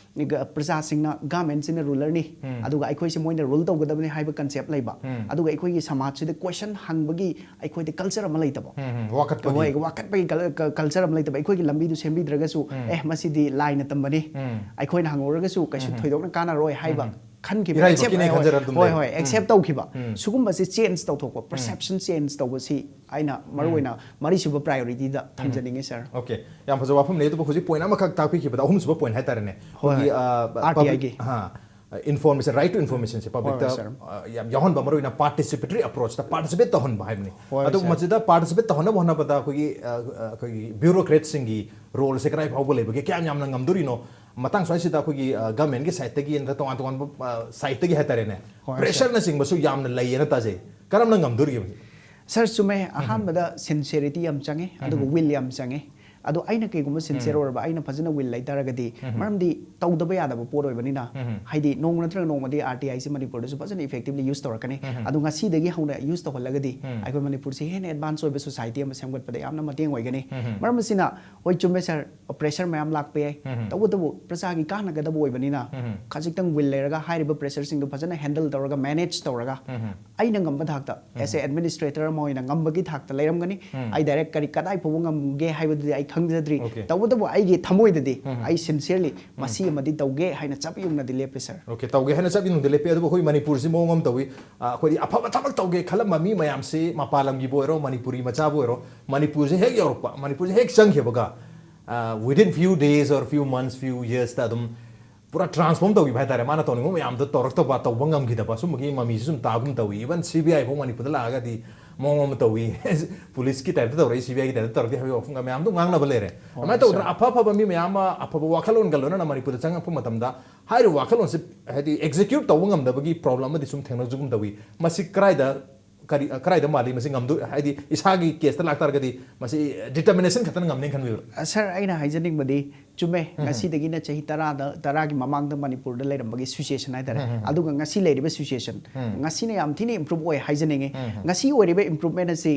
ꯒ-, ꯄ꯭ꯔꯖꯥꯁꯤꯡꯅ ꯒꯚꯔꯟꯃꯦꯟꯠꯁꯤꯅ ꯔꯨꯂꯔꯅꯤ, ꯑꯗꯨꯒ ꯑꯩꯈꯣꯏꯁꯦ ꯃꯣꯏꯅ ꯔꯨꯜ ꯇꯧꯒꯗꯕꯅꯤ ꯍꯥꯏꯕ ꯀꯟꯁꯦꯞ ꯂꯩꯕ, ꯑꯗꯨꯒ ꯑꯩꯈꯣꯏꯒꯤ ꯁꯃꯥꯖꯁꯤꯗ ꯀꯣꯏꯁꯟ ꯍꯪꯕꯒꯤ ꯑꯩꯈꯣꯏꯗ ꯀꯜꯆꯔ ꯑꯃ ꯂꯩꯇꯕ꯫ ꯎꯝ, ꯎꯝ, ꯋꯥꯀꯠꯄꯒꯤ꯫ ꯍꯣꯏ, ꯋꯥꯀꯠꯄꯒꯤ ꯀꯜ-, ꯀ-, ꯀꯜꯆꯔ ꯑꯃ ꯂꯩꯇꯕ꯫ ꯑꯩꯈꯣꯏꯒꯤ ꯂꯝꯕꯤꯗꯨ ꯁꯦꯝꯕꯤꯗ꯭ꯔꯒꯁꯨ, "ꯑꯦ, ꯃꯁꯤꯗꯤ ꯂꯥꯏꯅ ꯇꯝꯕꯅꯤ, ꯑꯩꯈꯣꯏꯅ ꯍꯪꯉꯨꯔꯒꯁꯨ ꯀꯩꯁꯨ ꯊꯣꯏꯗꯣꯛꯅ ꯀꯥꯟꯅꯔꯣꯏ" ꯍꯥꯏꯕ ꯈꯟꯈꯤꯕ, ꯏꯔꯥꯏꯕꯛꯀꯤꯅꯦ accept-, ꯍꯣꯏ, ꯈꯟꯖꯔ ꯑꯗꯨꯝ ꯍꯣꯏ, ꯂꯩ꯫ ꯍꯣꯏ, accept ꯇꯧꯈꯤꯕ꯫ ꯁꯤꯒꯨꯝꯕꯁꯤ ꯆꯦꯟꯖ ꯇꯧꯊꯣꯛꯄ, ꯄꯔꯁꯦꯞꯁꯟ ꯆꯦꯟꯖ ꯇꯧꯕꯁꯤ ꯑꯩꯅ ꯃꯔꯨꯑꯣꯏꯅ ꯃꯔꯤꯁꯨꯕ ꯄ꯭ꯔꯥꯏꯌꯣꯔꯤꯇꯤꯗ ꯊꯝꯖꯅꯤꯡꯉꯤ, ꯁꯥꯔ꯫ ꯑꯣꯀꯦ, ꯌꯥꯝ ꯐꯖꯕ ꯋꯥꯐꯝꯅꯦ꯫ ꯑꯗꯨꯕꯨ ꯍꯧꯖꯤꯛ ꯄꯣꯏꯟ ꯑꯃꯈꯛ ꯇꯥꯛꯄꯤꯈꯤꯕꯗ, ꯑꯍꯨꯝꯁꯨꯕ ꯄꯣꯏꯟ ꯍꯥꯏꯇꯥꯔꯦꯅꯦ, ꯍꯣꯏ, ꯑꯩꯈꯣꯏꯒꯤ, ꯍꯣꯏ꯫ ꯑ, ꯄ-, ꯑꯥꯔ ꯇꯤ ꯑꯥꯏꯒꯤ꯫ ꯄꯕ꯭ꯂꯤꯛ, ꯍꯥ, ꯏꯟꯐꯣꯔꯃꯦꯁꯟ, ꯔꯥꯏꯠ ꯇꯨ ꯏꯟꯐꯣꯔꯃꯦꯁꯟꯁꯦ ꯄꯕ꯭ꯂꯤꯛꯇ, ꯍꯣꯏ, ꯁꯥꯔ꯫ ꯑ, ꯌꯥꯝ ꯌꯥꯎꯍꯟꯕ, ꯃꯔꯨꯑꯣꯏꯅ ꯄꯥꯔꯇꯤꯁꯤꯄꯦꯇꯔꯤ ꯑꯦꯄ꯭ꯔꯣꯆꯇ ꯄꯥꯔꯇꯤꯁꯤꯄꯦꯠ ꯇꯧꯍꯟꯕ ꯍꯥꯏꯕꯅꯤ꯫ ꯍꯣꯏ, ꯑꯗꯨꯕꯨ ꯁꯥꯔ꯫ ꯃꯁꯤꯗ ꯄꯥꯔꯇꯤꯁꯤꯄꯦꯠ ꯇꯧꯍꯟꯅꯕ ꯍꯣꯠꯅꯕꯗ ꯑꯩꯈꯣꯏꯒꯤ, ꯑ, ꯑ, ꯑꯩꯈꯣꯏꯒꯤ ꯕ꯭ꯌꯨꯔꯣꯀ꯭ꯔꯦꯠꯁꯤꯡꯒꯤ ꯔꯣꯜꯁꯦ ꯀꯗꯥꯏ ꯐꯥꯎꯕ ꯂꯩꯕꯒꯦ, ꯀꯌꯥꯝ ꯌꯥꯝꯅ ꯉꯝꯗꯣꯔꯤꯅꯣ? ꯃꯇꯥꯡ ꯁ꯭ꯋꯥꯏꯁꯤꯗ ꯑꯩꯈꯣꯏꯒꯤ, ꯑ, ꯒꯚꯔꯟꯃꯦꯟꯠꯀꯤ ꯁꯥꯏꯠꯇꯒꯤ ꯅꯠꯇ꯭ꯔꯒ ꯇꯣꯉꯥꯟ ꯇꯣꯉꯥꯟꯕ, ꯑ, ꯁꯥꯏꯠꯇꯒꯤ ꯍꯥꯏꯇꯥꯔꯦꯅꯦ, ꯍꯣꯏ, ꯁꯥꯔ꯫ ꯄ꯭ꯔꯦꯁꯔꯅꯆꯤꯡꯕꯁꯨ ꯌꯥꯝꯅ ꯂꯩꯌꯦꯅ ꯇꯥꯖꯩ꯫ ꯀꯔꯝꯅ ꯉꯝꯗꯣꯔꯤꯒꯦ ꯃꯁꯤ? ꯁꯥꯔ, ꯆꯨꯝꯃꯦ꯫ ꯑꯍꯥꯟꯕꯗ ꯁꯤꯟꯁꯤꯌꯔꯤꯇꯤ ꯌꯥꯝ ꯆꯪꯉꯤ, ꯑꯗꯨꯒ ꯋꯤꯜ ꯌꯥꯝ ꯆꯪꯉꯤ꯫ ꯑꯗꯣ ꯑꯩꯅ ꯀꯩꯒꯨꯝꯕ ꯁꯤꯟꯁꯤꯌꯔ ꯑꯣꯏꯔꯕ, ꯑꯩꯅ ꯐꯖꯅ ꯋꯤꯜ ꯂꯩꯇꯥꯔꯒꯗꯤ, ꯃꯔꯝꯗꯤ ꯇꯧꯗꯕ ꯌꯥꯗꯕ ꯄꯣꯠ ꯑꯣꯏꯕꯅꯤꯅ, ꯍꯥꯏꯗꯤ ꯅꯣꯡꯃ ꯅꯠꯇ꯭ꯔꯒ ꯅꯣꯡꯃꯗꯤ ꯑꯥꯔ ꯇꯤ ꯑꯥꯏꯁꯤ ꯃꯅꯤꯄꯨꯔꯗꯁꯨ ꯐꯖꯅ ꯏꯐꯦꯛꯇꯤꯚꯂꯤ ꯌꯨꯁ ꯇꯧꯔꯛꯀꯅꯤ꯫ ꯑꯗꯣ ꯉꯁꯤꯗꯒꯤ ꯍꯧꯅ ꯌꯨꯁ ꯇꯧꯍꯜꯂꯒꯗꯤ ꯑꯩꯈꯣꯏ ꯃꯅꯤꯄꯨꯔꯁꯤ ꯍꯦꯟꯅ ꯑꯦꯗꯚꯥꯟꯁ ꯑꯣꯏꯕ ꯁꯣꯁꯥꯏꯇꯤ ꯑꯃ ꯁꯦꯝꯒꯠꯄꯗ ꯌꯥꯝꯅ ꯃꯇꯦꯡ ꯑꯣꯏꯒꯅꯤ꯫ ꯃꯔꯝ ꯑꯁꯤꯅ, ꯍꯣꯏ, ꯆꯨꯝꯃꯦ ꯁꯥꯔ, ꯄ꯭ꯔꯦꯁꯔ ꯃꯌꯥꯝ ꯂꯥꯛꯄ ꯌꯥꯏ꯫ ꯇꯧꯕꯇꯕꯨ ꯄ꯭ꯔꯖꯥꯒꯤ ꯀꯥꯟꯅꯒꯗꯕ ꯑꯣꯏꯕꯅꯤꯅ, ꯈꯖꯤꯛꯇꯪ ꯋꯤꯜ ꯂꯩꯔꯒ ꯍꯥꯏꯔꯤꯕ ꯄ꯭ꯔꯦꯁꯔꯁꯤꯡꯗꯣ ꯐꯖꯅ ꯍꯦꯟꯗꯜ ꯇꯧꯔꯒ, ꯃꯦꯅꯦꯖ ꯇꯧꯔꯒ, ꯑꯩꯅ ꯉꯝꯕ ꯊꯥꯛꯇ, ꯑꯦꯁ ꯑꯦ ꯑꯦꯗꯃꯤꯅꯤꯁꯇ꯭ꯔꯦꯇꯔ ꯑꯃ ꯑꯣꯏꯅ ꯉꯝꯕꯒꯤ ꯊꯥꯛꯇ ꯂꯩꯔꯝꯒꯅꯤ꯫ ꯑꯩ ꯗꯥꯏꯔꯦꯛ ꯀꯔꯤ, ꯀꯗꯥꯏ ꯐꯥꯎꯕ ꯉꯝꯒꯦ ꯍꯥꯏꯕꯗꯨꯗꯤ ꯑꯩ ꯈꯪꯖꯗ꯭ꯔꯤ꯫ ꯑꯣꯀꯦ꯫ ꯇꯧꯕꯇꯕꯨ ꯑꯩꯒꯤ ꯊꯃꯣꯏꯗꯗꯤ ꯑꯩ ꯁꯤꯟꯁꯤꯌꯔꯂꯤ ꯃꯁꯤ ꯑꯃꯗꯤ ꯇꯧꯒꯦ ꯍꯥꯏꯅ ꯆꯞ ꯌꯨꯡꯅꯗꯤ ꯂꯦꯞꯄꯦ, ꯁꯥꯔ꯫ ꯑꯣꯀꯦ, ꯇꯧꯒꯦ ꯍꯥꯏꯅ ꯆꯞ ꯌꯨꯡꯅꯗꯤ ꯂꯦꯞꯄꯦ꯫ ꯑꯗꯨꯕꯨ ꯑꯩꯈꯣꯏ ꯃꯅꯤꯄꯨꯔꯁꯤ ꯃꯑꯣꯡ ꯑꯃ ꯇꯧꯏ꯫ ꯑ, ꯑꯩꯈꯣꯏꯗꯤ ꯑꯐꯕ ꯊꯕꯛ ꯇꯧꯒꯦ ꯈꯜꯂꯝꯕ ꯃꯤ ꯃꯌꯥꯝꯁꯤ, ꯃꯄꯥꯟ ꯂꯝꯒꯤꯕꯨ ꯑꯣꯏꯔꯣ, ꯃꯅꯤꯄꯨꯔꯤ ꯃꯆꯥꯕꯨ ꯑꯣꯏꯔꯣ, ꯃꯅꯤꯄꯨꯔꯁꯦ ꯍꯦꯛ ꯌꯧꯔꯛꯄ, ꯃꯅꯤꯄꯨꯔꯁꯦ ꯍꯦꯛ ꯆꯪꯈꯤꯕꯒ, ꯑ, within few days or few months, few yearsꯇ ꯑꯗꯨꯝ ꯄꯨꯔꯥ ꯇ꯭ꯔꯥꯟꯁꯐꯣꯔꯝ ꯇꯧꯈꯤꯕ ꯍꯥꯏꯇꯥꯔꯦ꯫ ꯃꯥꯅ ꯇꯧꯅꯤꯡꯕ ꯃꯌꯥꯝꯗꯣ ꯇꯧꯔꯛꯇꯕ, ꯇꯧꯕ ꯉꯝꯈꯤꯗꯕ, ꯁꯨꯝꯕꯒꯤ ꯃꯃꯤꯁꯨ ꯁꯨꯝ ꯇꯥꯒꯨꯝ ꯇꯧꯏ꯫ ꯏꯚꯟ ꯁꯤ ꯕꯤ ꯑꯥꯏ ꯐꯥꯎ ꯃꯅꯤꯄꯨꯔꯗ ꯂꯥꯛꯑꯒꯗꯤ ꯃꯑꯣꯡ ꯑꯃ ꯇꯧꯏ꯫ ꯄꯨꯂꯤꯁꯀꯤ ꯇꯥꯏꯞꯇ ꯇꯧꯔꯛꯏ, ꯁꯤ ꯕꯤ ꯑꯥꯏꯒꯤ ꯇꯥꯏꯞꯇ ꯇꯧꯔꯛꯇꯦ ꯍꯥꯏꯕꯒꯤ ꯋꯥꯐꯝꯒ ꯃꯌꯥꯝꯗꯣ ꯉꯥꯡꯅꯕ ꯂꯩꯔꯦ꯫ ꯑꯗꯨꯃꯥꯏꯅ ꯇꯧꯗꯅ ꯑꯐ ꯑꯐꯕ ꯃꯤ ꯃꯌꯥꯝ ꯑꯃ ꯑꯐꯕ ꯋꯥꯈꯜꯂꯣꯟꯒ ꯂꯣꯏꯅꯅ ꯃꯅꯤꯄꯨꯔꯗ ꯆꯪꯉꯛꯄ ꯃꯇꯝꯗ ꯍꯥꯏꯔꯤꯕ ꯋꯥꯈꯜꯂꯣꯟꯁꯦ ꯍꯥꯏꯗꯤ ꯑꯦꯛꯖꯤꯀ꯭ꯌꯨꯠ ꯇꯧꯕ ꯉꯝꯗꯕꯒꯤ ꯄ꯭ꯔꯣꯕ꯭ꯂꯦꯝ ꯑꯃꯗꯤ ꯁꯨꯝ ꯊꯦꯡꯅꯖꯒꯨꯝ ꯇꯧꯏ꯫ ꯃꯁꯤ ꯀꯔꯥꯏꯗ ꯀꯔꯤ, ꯀꯔꯥꯏꯗ ꯃꯥꯜꯂꯤ? ꯃꯁꯤ ꯉꯝꯗꯣꯏ, ꯍꯥꯏꯗꯤ ꯏꯁꯥꯒꯤ ꯀꯦꯁꯇ ꯂꯥꯛꯇꯥꯔꯒꯗꯤ ꯃꯁꯤ ꯗꯤꯇꯔꯃꯤꯅꯦꯁꯟ ꯈꯛꯇꯅ ꯉꯝꯅꯦꯅ ꯈꯟꯕꯤꯕ꯭ꯔꯥ? ꯑ, ꯁꯥꯔ, ꯑꯩꯅ ꯍꯥꯏꯖꯅꯤꯡꯕꯗꯤ ꯆꯨꯝꯃꯦ, ꯎꯝ꯫ ꯉꯁꯤꯗꯒꯤꯅ ꯆꯍꯤ ꯇꯔꯥꯗ, ꯇꯔꯥꯒꯤ ꯃꯃꯥꯡꯗ ꯃꯅꯤꯄꯨꯔꯗ ꯂꯩꯔꯝꯕꯒꯤ ꯁꯤꯆꯨꯋꯦꯁꯟ ꯍꯥꯏꯇꯥꯔꯦ꯫ ꯎꯝ, ꯎꯝ, ꯎꯝ꯫ ꯑꯗꯨꯒ ꯉꯁꯤ ꯂꯩꯔꯤꯕ ꯁꯤꯆꯨꯋꯦꯁꯟ, ꯎꯝ꯫ ꯉꯁꯤꯅ ꯌꯥꯝ ꯊꯤꯅ ꯏꯝꯄ꯭ꯔꯨꯞ ꯑꯣꯏ ꯍꯥꯏꯖꯅꯤꯡꯉꯤ꯫ ꯎꯝ, ꯎꯝ꯫ ꯉꯁꯤ ꯑꯣꯏꯔꯤꯕ ꯏꯝꯄ꯭ꯔꯨꯞꯃꯦꯟ ꯑꯁꯤ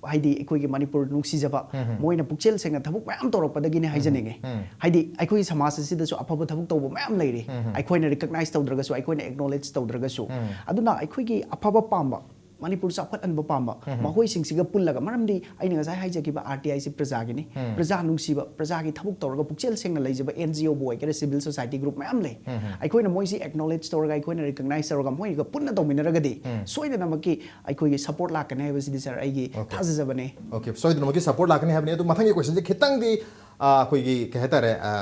ꯍꯥꯏꯗꯤ ꯑꯩꯈꯣꯏꯒꯤ ꯃꯅꯤꯄꯨꯔ ꯅꯨꯡꯁꯤꯖꯕ, ꯎꯝ, ꯎꯝ꯫ ꯃꯣꯏꯅ ꯄꯨꯛꯆꯦꯜ ꯁꯦꯡꯅ ꯊꯕꯛ ꯃꯌꯥꯝ ꯇꯧꯔꯛꯄꯗꯒꯤꯅꯦ ꯎꯝ, ꯍꯥꯏꯖꯅꯤꯡꯉꯤ꯫ ꯎꯝ꯫ ꯍꯥꯏꯗꯤ ꯑꯩꯈꯣꯏꯒꯤ ꯁꯃꯥꯖ ꯑꯁꯤꯗꯁꯨ ꯑꯐꯕ ꯊꯕꯛ ꯇꯧꯕ ꯃꯌꯥꯝ ꯂꯩꯔꯤ꯫ ꯎꯝ, ꯎꯝ꯫ ꯑꯩꯈꯣꯏꯅ ꯔꯤꯀꯛꯅꯥꯏꯁ ꯇꯧꯗ꯭ꯔꯒꯁꯨ, ꯑꯩꯈꯣꯏꯅ ꯑꯦꯛꯅꯣꯂꯦꯖ ꯇꯧꯗ꯭ꯔꯒꯁꯨ꯫ ꯎꯝ꯫ ꯑꯗꯨꯅ ꯑꯩꯈꯣꯏꯒꯤ ꯑꯐꯕ ꯄꯥꯝꯕ, ꯃꯅꯤꯄꯨꯔ ꯆꯥꯎꯈꯠꯍꯟꯕ ꯄꯥꯝꯕ ꯎꯝ, ꯎꯝ꯫ ꯃꯈꯣꯏꯁꯤꯡꯁꯤꯒ ꯄꯨꯜꯂꯒ, ꯃꯔꯝꯗꯤ ꯑꯩꯅ ꯉꯁꯥꯏ ꯍꯥꯏꯖꯈꯤꯕ ꯑꯥꯔ ꯇꯤ ꯑꯥꯏꯁꯤ ꯄ꯭ꯔꯖꯥꯒꯤꯅꯤ꯫ ꯎꯝ꯫ ꯄ꯭ꯔꯖꯥ ꯅꯨꯡꯁꯤꯕ, ꯄ꯭ꯔꯖꯥꯒꯤ ꯊꯕꯛ ꯇꯧꯔꯒ ꯄꯨꯛꯆꯦꯜ ꯁꯦꯡꯅ ꯂꯩꯖꯕ ꯑꯦꯟ ꯖꯤ ꯑꯣꯕꯨ ꯑꯣꯏꯒꯦꯔꯥ, ꯁꯤꯚꯤꯜ ꯁꯣꯁꯥꯏꯇꯤ ꯒ꯭ꯔꯨꯞ ꯃꯌꯥꯝ ꯂꯩ꯫ ꯎꯝ, ꯎꯝ꯫ ꯑꯩꯈꯣꯏꯅ ꯃꯣꯏꯁꯤ ꯑꯦꯛꯅꯣꯂꯦꯖ ꯇꯧꯔꯒ, ꯑꯩꯈꯣꯏꯅ ꯔꯤꯀꯛꯅꯥꯏꯁ ꯇꯧꯔꯒ, ꯃꯣꯏꯒ ꯄꯨꯟꯅ ꯇꯧꯃꯤꯟꯅꯔꯒꯗꯤ ꯎꯝ꯫ ꯁꯣꯏꯗꯅꯃꯛꯀꯤ ꯑꯩꯈꯣꯏꯒꯤ ꯁꯄꯣꯔꯠ ꯂꯥꯛꯀꯅꯤ ꯍꯥꯏꯕꯁꯤꯗꯤ, ꯁꯥꯔ, ꯑꯩꯒꯤ ꯑꯣꯀꯦ꯫ ꯊꯥꯖꯖꯕꯅꯦ꯫ ꯑꯣꯀꯦ, ꯁꯣꯏꯗꯅꯃꯛꯀꯤ ꯁꯄꯣꯔꯠ ꯂꯥꯛꯀꯅꯤ ꯍꯥꯏꯕꯅꯤ꯫ ꯑꯗꯨ ꯃꯊꯪꯒꯤ ꯀꯣꯏꯁꯟꯁꯦ ꯈꯤꯇꯪꯗꯤ, ꯑ, ꯑꯩꯈꯣꯏꯒꯤ ꯀꯩ ꯍꯥꯏꯇꯥꯔꯦ, ꯑ,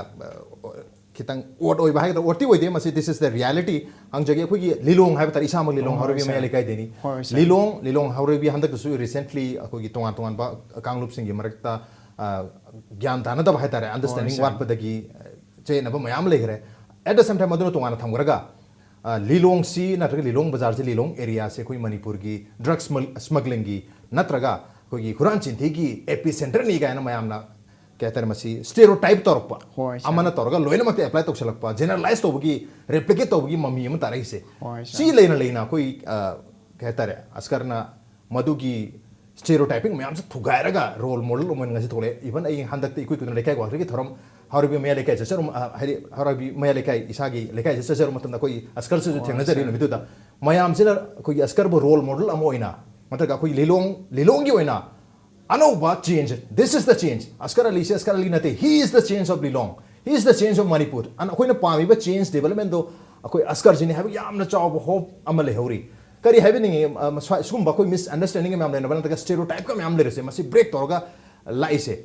ꯈꯤꯇꯪ ꯑꯣꯗ ꯑꯣꯏꯕ ꯍꯥꯏꯒꯗ꯭ꯔꯥ, ꯑꯣꯗꯇꯤ ꯑꯣꯏꯗꯦ, ꯃꯁꯤ this is the reality꯫ ꯍꯪꯖꯒꯦ, ꯑꯩꯈꯣꯏꯒꯤ ꯂꯤꯂꯣꯡ ꯍꯥꯏꯕ ꯇꯥꯔꯦ, ꯏꯁꯥꯃꯛ ꯂꯤꯂꯣꯡ ꯍꯣꯏ, ꯍꯥꯎꯔꯩꯕꯤ ꯁꯥꯔ꯫ ꯃꯌꯥꯏ ꯂꯩꯀꯥꯏꯗꯩꯅꯤ꯫ ꯍꯣꯏ, ꯁꯥꯔ꯫ ꯂꯤꯂꯣꯡ, ꯂꯤꯂꯣꯡ ꯍꯥꯎꯔꯩꯕꯤ ꯍꯟꯗꯛꯇꯁꯨ ꯔꯤꯁꯦꯟꯠꯂꯤ ꯑꯩꯈꯣꯏꯒꯤ ꯇꯣꯉꯥꯟ ꯇꯣꯉꯥꯟꯕ ꯀꯥꯡꯂꯨꯞꯁꯤꯡꯒꯤ ꯃꯔꯛꯇ, ꯑ, ꯒ꯭ꯌꯥꯟ ꯇꯥꯅꯗꯕ ꯍꯥꯏꯇꯥꯔꯦ, ꯑꯟꯗꯔꯁ꯭ꯇꯦꯟꯗꯤꯡ ꯍꯣꯏ, ꯁꯥꯔ꯫ ꯋꯥꯠꯄꯗꯒꯤ, ꯑ, ꯆꯌꯦꯠꯅꯕ ꯃꯌꯥꯝ ꯑꯃ ꯂꯩꯈ꯭ꯔꯦ꯫ At the same time, ꯑꯗꯨꯅ ꯇꯣꯉꯥꯟꯅ ꯊꯝꯈ꯭ꯔꯒ, ꯑ, ꯂꯤꯂꯣꯡꯁꯤ ꯅꯠꯇ꯭ꯔꯒ ꯂꯤꯂꯣꯡ ꯕꯖꯥꯔꯁꯤ, ꯂꯤꯂꯣꯡ ꯑꯦꯔꯤꯌꯥꯁꯤ ꯑꯩꯈꯣꯏ ꯃꯅꯤꯄꯨꯔꯒꯤ ꯗ꯭ꯔꯒ ꯁ꯭ꯃꯒ꯭ꯂꯤꯡꯒꯤ ꯅꯠꯇ꯭ꯔꯒ ꯑꯩꯈꯣꯏꯒꯤ ꯍꯨꯔꯥꯟ ꯆꯤꯟꯊꯤꯒꯤ ꯑꯦꯄꯤ ꯁꯦꯟꯇꯔꯅꯤ ꯀꯥꯏꯅ ꯃꯌꯥꯝꯅ, ꯀꯩ ꯍꯥꯏꯇꯥꯔꯦ, ꯃꯁꯤ ꯁ꯭ꯇꯦꯔꯤꯑꯣꯇꯥꯏꯞ ꯇꯧꯔꯛꯄ, ꯍꯣꯏ, ꯁꯥꯔ꯫ ꯑꯃꯅ ꯇꯧꯔꯒ ꯂꯣꯏꯅꯃꯛꯇ ꯑꯦꯄ꯭ꯂꯥꯏ ꯇꯧꯁꯜꯂꯛꯄ, ꯖꯦꯅꯔꯦꯂꯥꯏꯁ ꯇꯧꯕꯒꯤ, ꯔꯦꯄ꯭ꯂꯤꯀꯦꯠ ꯇꯧꯕꯒꯤ ꯃꯃꯤ ꯑꯃ ꯇꯥꯔꯛꯏꯁꯦ꯫ ꯍꯣꯏ, ꯁꯤ ꯁꯥꯔ꯫ ꯂꯩꯅ ꯂꯩꯅ ꯑꯩꯈꯣꯏ, ꯑ, ꯀꯩ ꯍꯥꯏꯇꯥꯔꯦ, ꯑꯁꯀꯔꯅ ꯃꯗꯨꯒꯤ ꯁ꯭ꯇꯦꯔꯤꯑꯣꯇꯥꯏꯄꯤꯡ ꯃꯌꯥꯝꯁꯦ ꯊꯨꯒꯥꯏꯔꯒ ꯔꯣꯜ ꯃꯣꯗꯦꯜ ꯑꯣꯏꯅ ꯉꯁꯤ ꯊꯣꯛꯂꯛꯑꯦ꯫ ꯏꯚꯟ ꯑꯩ ꯍꯟꯗꯛꯇ ꯏꯀꯨꯏ ꯀꯨꯏꯗꯅ ꯂꯩꯀꯥꯏ ꯋꯥꯛꯇꯒꯤ ꯊꯧꯔꯝ ꯍꯥꯎꯔꯩꯕꯤ ꯃꯌꯥꯏ ꯂꯩꯀꯥꯏ ꯆꯠꯆꯔꯨ-, ꯑ, ꯍꯥꯏꯗꯤ ꯍꯥꯎꯔꯩꯕꯤ ꯃꯌꯥꯏ ꯂꯩꯀꯥꯏ, ꯏꯁꯥꯒꯤ ꯂꯩꯀꯥꯏꯁꯤ ꯆꯠꯆꯔꯨ ꯃꯇꯝꯗ ꯑꯩꯈꯣꯏ ꯑꯁꯀꯔꯁꯤꯁꯨ ꯑꯣ, ꯊꯦꯡꯅꯖꯔꯤ ꯁꯥꯔ꯫ ꯅꯨꯃꯤꯠꯇꯨꯗ꯫ ꯃꯌꯥꯝꯁꯤꯅ ꯑꯩꯈꯣꯏꯒꯤ ꯑꯁꯀꯔꯕꯨ ꯔꯣꯜ ꯃꯣꯗꯦꯜ ꯑꯃ ꯑꯣꯏꯅ, ꯅꯠꯇ꯭ꯔꯒ ꯑꯩꯈꯣꯏ ꯂꯤꯂꯣꯡ, ꯂꯤꯂꯣꯡꯒꯤ ꯑꯣꯏꯅ ꯑꯅꯧꯕ change, this is the change, ꯑꯁꯀꯔ ꯑꯂꯤꯁꯦ ꯑꯁꯀꯔ ꯑꯂꯤ ꯅꯠꯇꯦ, he is the change of Lilong, he is the change of Manipur, ꯑꯅ ꯑꯩꯈꯣꯏꯅ ꯄꯥꯝꯃꯤꯕ ꯆꯦꯟꯖ ꯗꯦꯕꯂꯞꯃꯦꯟꯗꯣ ꯑꯩꯈꯣꯏ ꯑꯁꯀꯔꯁꯤꯅꯤ ꯍꯥꯏꯕ ꯌꯥꯝꯅ ꯆꯥꯎꯕ ꯍꯣꯞ ꯑꯃ ꯂꯩꯍꯧꯔꯤ꯫ ꯀꯔꯤ ꯍꯥꯏꯕꯤꯅꯤꯡꯉꯤ? ꯑ, ꯁ꯭ꯋꯥꯏ-, ꯁꯤꯒꯨꯝꯕ ꯑꯩꯈꯣꯏ ꯃꯤꯁꯑꯟꯗꯔꯁ꯭ꯇꯦꯟꯗꯤꯡ ꯃꯌꯥꯝ ꯂꯩꯅꯕ ꯅꯠꯇ꯭ꯔꯒ ꯁ꯭ꯇꯦꯔꯤꯑꯣꯇꯥꯏꯞꯀ ꯃꯌꯥꯝ ꯂꯩꯔꯤꯁꯦ, ꯃꯁꯤ ꯕ꯭ꯔꯦꯛ ꯇꯧꯔꯒ ꯂꯥꯛꯏꯁꯦ꯫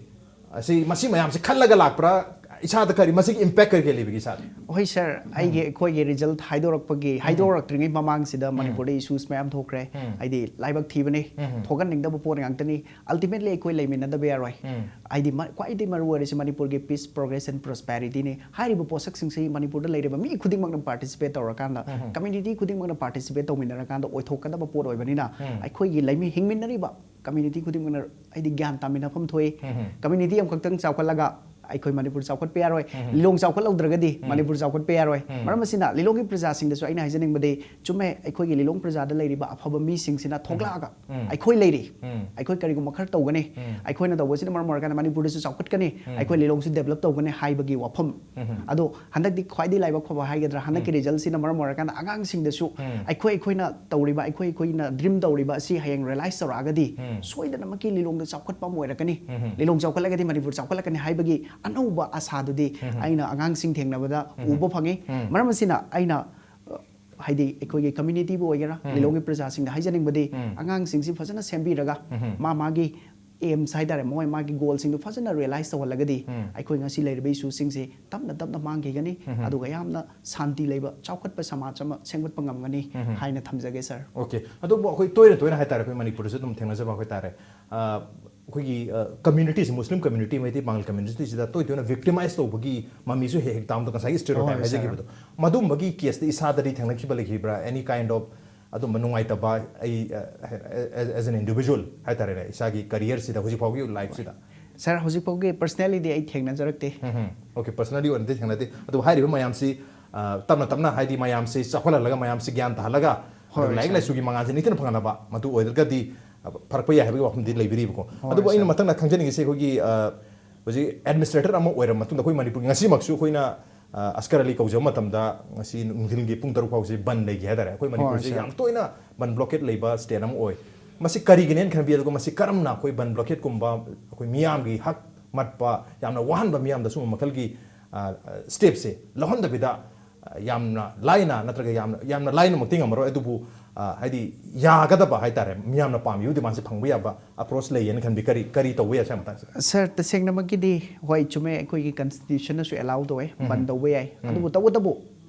ꯑꯁꯤ, ꯃꯁꯤ ꯃꯌꯥꯝꯁꯦ ꯈꯜꯂꯒ ꯂꯥꯛꯄ꯭ꯔꯥ? ꯏꯁꯥꯗ ꯀꯔꯤ, ꯃꯁꯤꯒꯤ impact ꯀꯔꯤ ꯀꯔꯤ ꯂꯩꯕꯒꯦ ꯏꯁꯥꯗ? ꯍꯣꯏ ꯁꯥꯔ, ꯑꯩꯒꯤ ꯑꯩꯈꯣꯏꯒꯤ ꯔꯤꯖꯜꯠ ꯍꯥꯏꯗꯣꯔꯛꯄꯒꯤ ꯍꯥꯏꯗꯣꯔꯛꯇ꯭ꯔꯤꯉꯩ ꯃꯃꯥꯡꯁꯤꯗ ꯃꯅꯤꯄꯨꯔꯗ ꯏꯁꯨꯁ ꯃꯌꯥꯝ ꯊꯣꯛꯈ꯭ꯔꯦ꯫ ꯍꯥꯏꯗꯤ ꯂꯥꯏꯕꯛ ꯊꯤꯕꯅꯤ, ꯊꯣꯛꯍꯟꯅꯤꯡꯗꯕ ꯄꯣꯠ ꯉꯥꯛꯇꯅꯤ꯫ Ultimately ꯑꯩꯈꯣꯏ ꯂꯩꯃꯤꯟꯅꯗꯕ ꯌꯥꯔꯣꯏ꯫ ꯍꯥꯏꯗꯤ ꯃ- ꯈ꯭ꯋꯥꯏꯗꯒꯤ ꯃꯔꯨ ꯑꯣꯏꯔꯤꯁꯤ ꯃꯅꯤꯄꯨꯔꯒꯤ peace, progress and prosperity ꯅꯤ꯫ ꯍꯥꯏꯔꯤꯕ ꯄꯣꯠꯁꯛꯁꯤꯡꯁꯤ ꯃꯅꯤꯄꯨꯔꯗ ꯂꯩꯔꯤꯕ ꯃꯤ ꯈꯨꯗꯤꯡꯃꯛꯅ participate ꯇꯧꯔꯀꯥꯟꯗ, community ꯈꯨꯗꯤꯡꯃꯛꯅ participate ꯇꯧꯃꯤꯟꯅꯔꯀꯥꯟꯗ ꯑꯣꯏꯊꯣꯛꯀꯗꯕ ꯄꯣꯠ ꯑꯣꯏꯕꯅꯤꯅ, ꯑꯩꯈꯣꯏꯒꯤ ꯂꯩꯃꯤ ꯍꯤꯡꯃꯤꯟꯅꯔꯤꯕ community ꯈꯨꯗꯤꯡꯃꯛꯅ ꯍꯥꯏꯗꯤ ꯒ꯭ꯌꯥꯟ ꯇꯥꯃꯤꯟꯅꯐꯝ ꯊꯣꯛꯏ꯫ Community ꯑꯃꯈꯛꯇꯪ ꯆꯥꯎꯈꯠꯂꯒ ꯑꯩꯈꯣꯏ ꯃꯅꯤꯄꯨꯔ ꯆꯥꯎꯈꯠꯄ ꯌꯥꯔꯣꯏ꯫ ꯂꯤꯂꯣꯡ ꯆꯥꯎꯈꯠꯍꯧꯗ꯭ꯔꯒꯗꯤ ꯃꯅꯤꯄꯨꯔ ꯆꯥꯎꯈꯠꯄ ꯌꯥꯔꯣꯏ꯫ ꯃꯔꯝ ꯑꯁꯤꯅ ꯂꯤꯂꯣꯡꯒꯤ ꯄ꯭ꯔꯖꯥꯁꯤꯡꯗꯁꯨ ꯑꯩꯅ ꯍꯥꯏꯖꯅꯤꯡꯕꯗꯤ, ꯆꯨꯝꯃꯦ, ꯑꯩꯈꯣꯏꯒꯤ ꯂꯤꯂꯣꯡ ꯄ꯭ꯔꯖꯥꯗ ꯂꯩꯔꯤꯕ ꯑꯐꯕ ꯃꯤꯁꯤꯡꯁꯤꯅ ꯊꯣꯛꯂꯛꯑꯒ ꯑꯩꯈꯣꯏ ꯂꯩꯔꯤ, ꯑꯩꯈꯣꯏ ꯀꯔꯤꯒꯨꯝꯕ ꯈꯔ ꯇꯧꯒꯅꯤ, ꯑꯩꯈꯣꯏꯅ ꯇꯧꯕꯁꯤꯅ ꯃꯔꯝ ꯑꯣꯏꯔꯀꯥꯟꯗ ꯃꯅꯤꯄꯨꯔꯗꯁꯨ ꯆꯥꯎꯈꯠꯀꯅꯤ, ꯑꯩꯈꯣꯏ ꯂꯤꯂꯣꯡꯁꯨ develop ꯇꯧꯒꯅꯤ ꯍꯥꯏꯕꯒꯤ ꯋꯥꯐꯝ꯫ ꯑꯗꯣ ꯍꯟꯗꯛꯇꯤ ꯈ꯭ꯋꯥꯏꯗꯒꯤ ꯂꯥꯏꯕꯛ ꯐꯕ ꯍꯥꯏꯒꯗ꯭ꯔꯥ, ꯍꯟꯗꯛꯀꯤ resultꯁꯤꯅ ꯃꯔꯝ ꯑꯣꯏꯔꯀꯥꯟꯗ ꯑꯉꯥꯡꯁꯤꯡꯗꯁꯨ ꯑꯩꯈꯣꯏ ꯑꯩꯈꯣꯏꯅ ꯇꯧꯔꯤꯕ, ꯑꯩꯈꯣꯏ ꯑꯩꯈꯣꯏꯅ dream ꯇꯧꯔꯤꯕ ꯑꯁꯤ ꯍꯌꯦꯡ realize ꯇꯧꯔꯛꯑꯒꯗꯤ ꯁꯣꯏꯗꯅꯃꯛꯀꯤ ꯂꯤꯂꯣꯡꯗ ꯆꯥꯎꯈꯠꯄ ꯑꯃ ꯑꯣꯏꯔꯛꯀꯅꯤ꯫ ꯂꯤꯂꯣꯡ ꯆꯥꯎꯈꯠꯂꯒꯗꯤ ꯃꯅꯤꯄꯨꯔ ꯆꯥꯎꯈꯠꯂꯛꯀꯅꯤ ꯍꯥꯏꯕꯒꯤ ꯑꯅꯧꯕ ꯑꯁꯥꯗꯨꯗꯤ ꯑꯩꯅ ꯑꯉꯥꯡꯁꯤꯡ ꯊꯦꯡꯅꯕꯗ ꯎꯕ ꯐꯪꯉꯤ꯫ ꯃꯔꯝ ꯑꯁꯤꯅ ꯑꯩꯅ, ꯑ, ꯍꯥꯏꯗꯤ ꯑꯩꯈꯣꯏꯒꯤ communityꯕꯨ ꯑꯣꯏꯒꯦꯔꯥ, ꯂꯤꯂꯣꯡꯒꯤ ꯄ꯭ꯔꯖꯥꯁꯤꯡꯗ ꯍꯥꯏꯖꯅꯤꯡꯕꯗꯤ, ꯑꯉꯥꯡꯁꯤꯡꯁꯤ ꯐꯖꯅ ꯁꯦꯝꯕꯤꯔꯒ ꯃꯥ ꯃꯥꯒꯤ aims ꯍꯥꯏꯇꯥꯔꯦ, ꯃꯣꯏ ꯃꯥꯒꯤ goalꯁꯤꯡꯗꯨ ꯐꯖꯅ realize ꯇꯧꯍꯜꯂꯒꯗꯤ ꯑꯩꯈꯣꯏ ꯉꯁꯤ ꯂꯩꯔꯤꯕ issueꯁꯤꯡꯁꯤ ꯇꯞꯅ ꯇꯞꯅ ꯃꯥꯡꯈꯤꯒꯅꯤ꯫ ꯑꯗꯨꯒ ꯌꯥꯝꯅ ꯁꯥꯟꯇꯤ ꯂꯩꯕ ꯆꯥꯎꯈꯠꯄ ꯁꯃꯥꯖ ꯑꯃ ꯁꯦꯝꯒꯠꯄ ꯉꯝꯒꯅꯤ ꯍꯥꯏꯅ ꯊꯝꯖꯒꯦ ꯁꯥꯔ꯫ Okay, ꯑꯗꯨꯕꯨ ꯑꯩꯈꯣꯏ ꯇꯣꯏꯅ ꯇꯣꯏꯅ ꯍꯥꯏꯇꯥꯔꯦ, ꯑꯩꯈꯣꯏ ꯃꯅꯤꯄꯨꯔꯗꯁꯨ ꯑꯗꯨꯝ ꯊꯦꯡꯅꯖꯕ ꯍꯥꯏꯇꯥꯔꯦ, ꯑ, ꯑꯩꯈꯣꯏꯒꯤ communityꯁꯦ, ꯃꯨꯁꯂꯤꯝ community, ꯃꯩꯇꯩ ꯄꯥꯉꯜ communityꯁꯤꯗ ꯇꯣꯏ ꯇꯣꯏꯅ victimize ꯇꯧꯕꯒꯤ ꯃꯃꯤꯁꯨ ꯍꯦꯛ ꯍꯦꯛ ꯇꯥꯕꯗ, ꯉꯁꯥꯏꯒꯤ stereotype ꯍꯣꯏ, ꯁꯥꯔ꯫ ꯍꯥꯏꯖꯈꯤꯕꯗꯣ, ꯃꯗꯨꯝꯕꯒꯤ caseꯇ ꯏꯁꯥꯗꯗꯤ ꯊꯦꯡꯅꯈꯤꯕ ꯂꯩꯈꯤꯕ꯭ꯔꯥ? Any kind of ꯑꯗꯨꯝꯕ ꯅꯨꯡꯉꯥꯏꯇꯕ, ꯑꯩ, ꯑ, as an individual ꯍꯥꯏꯇꯥꯔꯦꯅꯦ, ꯏꯁꯥꯒꯤ careerꯁꯤꯗ, ꯍꯧꯖꯤꯛ ꯐꯥꯎꯒꯤ lifeꯁꯤꯗ? ꯁꯥꯔ, ꯍꯧꯖꯤꯛ ꯐꯥꯎꯒꯤ personallyꯗꯤ ꯑꯩ ꯊꯦꯡꯅꯖꯔꯛꯇꯦ꯫ Okay, personally ꯑꯣꯏꯅꯗꯤ ꯊꯦꯡꯅꯗꯦ, ꯑꯗꯨꯕꯨ ꯍꯥꯏꯔꯤꯕ ꯃꯌꯥꯝꯁꯤ, ꯑ, ꯇꯞꯅ ꯇꯞꯅ, ꯍꯥꯏꯗꯤ ꯃꯌꯥꯝꯁꯤ ꯆꯥꯎꯈꯠꯍꯜꯂꯒ, ꯃꯌꯥꯝꯁꯤ ꯒ꯭ꯌꯥꯟ ꯇꯥꯍꯜꯂꯒ, ꯍꯣꯏ, ꯑꯗꯨꯒ ꯂꯥꯏꯔꯤꯛ ꯁꯥꯔ꯫ ꯂꯥꯏꯁꯨꯒꯤ ꯃꯉꯥꯜꯁꯦ ꯅꯤꯡꯊꯤꯅ ꯐꯪꯍꯜꯂꯕ, ꯃꯗꯨ ꯑꯣꯏꯔꯒꯗꯤ, ꯑ, ꯐꯔꯛꯄ ꯌꯥꯏ ꯍꯥꯏꯕꯒꯤ ꯋꯥꯐꯝꯗꯤ ꯂꯩꯕꯤꯔꯤꯕꯀꯣ꯫ ꯍꯣꯏ, ꯑꯗꯨꯕꯨ ꯑꯩꯅ ꯁꯥꯔ꯫ ꯃꯊꯪꯗ ꯈꯪꯖꯅꯤꯡꯉꯤꯁꯦ, ꯑꯩꯈꯣꯏꯒꯤ, ꯑ, ꯍꯧꯖꯤꯛ administrator ꯑꯃ ꯑꯣꯏꯔꯕ ꯃꯇꯨꯡꯗ, ꯑꯩꯈꯣꯏ ꯃꯅꯤꯄꯨꯔꯒꯤ ꯉꯁꯤꯃꯛꯁꯨ ꯑꯩꯈꯣꯏꯅ, ꯑ, ꯑꯁꯀꯔ ꯑꯂꯤ ꯀꯧꯖꯕ ꯃꯇꯝꯗ, ꯉꯁꯤ ꯅꯨꯡꯊꯤꯜꯒꯤ ꯄꯨꯡ ꯇꯔꯨꯛ ꯐꯥꯎꯁꯦ ꯕꯟ ꯂꯩꯒꯦ ꯍꯥꯏꯇꯥꯔꯦ꯫ ꯑꯩꯈꯣꯏ ꯃꯅꯤꯄꯨꯔꯁꯦ ꯁꯥꯔ꯫ ꯌꯥꯝ ꯇꯣꯏꯅ ꯕꯟ blockade ꯂꯩꯕ state ꯑꯃ ꯑꯣꯏ꯫ ꯃꯁꯤ ꯀꯔꯤꯒꯤꯅꯦꯅ ꯈꯟꯕꯤ, ꯑꯗꯨꯒ ꯃꯁꯤ ꯀꯔꯝꯅ ꯑꯩꯈꯣꯏ ꯕꯟ blockadeꯀꯨꯝꯕ ꯑꯩꯈꯣꯏ ꯃꯤꯌꯥꯝꯒꯤ ꯍꯛ ꯃꯠꯄ, ꯌꯥꯝꯅ ꯋꯥꯍꯟꯕ ꯃꯤꯌꯥꯝꯗ ꯁꯨꯝꯕ ꯃꯈꯜꯒꯤ, ꯑ, stepꯁꯦ ꯂꯧꯍꯟꯗꯕꯤꯗ, ꯌꯥꯝꯅ ꯂꯥꯏꯅ ꯅꯠꯇ꯭ꯔꯒ ꯌꯥꯝꯅ ꯌꯥꯝꯅ ꯂꯥꯏꯅꯃꯛꯇꯤ ꯉꯝꯃꯔꯣꯏ, ꯑꯗꯨꯕꯨ ꯑ, ꯍꯥꯏꯗꯤ ꯌꯥꯒꯗꯕ ꯍꯥꯏꯇꯥꯔꯦ, ꯃꯤꯌꯥꯝꯅ ꯄꯥꯝꯃꯤꯕ ꯗꯤꯃꯥꯟꯁꯦ ꯐꯪꯕ ꯌꯥꯕ ꯑꯦꯄ꯭ꯔꯣꯆ ꯂꯩꯌꯦꯅ ꯈꯟꯕꯤ? ꯀꯔꯤ ꯀꯔꯤ ꯇꯧꯕ ꯌꯥꯏ ꯁꯤ ꯃꯇꯥꯡꯁꯦ? ꯁꯥꯔ, ꯇꯁꯦꯡꯅꯃꯛꯀꯤꯗꯤ ꯍꯣꯏ, ꯆꯨꯝꯃꯦ, ꯑꯩꯈꯣꯏꯒꯤ ꯀꯟꯁꯇꯤꯇ꯭ꯌꯨꯁꯟꯅꯁꯨ ꯑꯦꯂꯥꯎ ꯇꯧꯋꯦ, ꯕꯟ ꯇꯧꯕ ꯌꯥꯏ꯫ ꯑꯗꯨꯕꯨ ꯇꯧꯕꯇꯕꯨ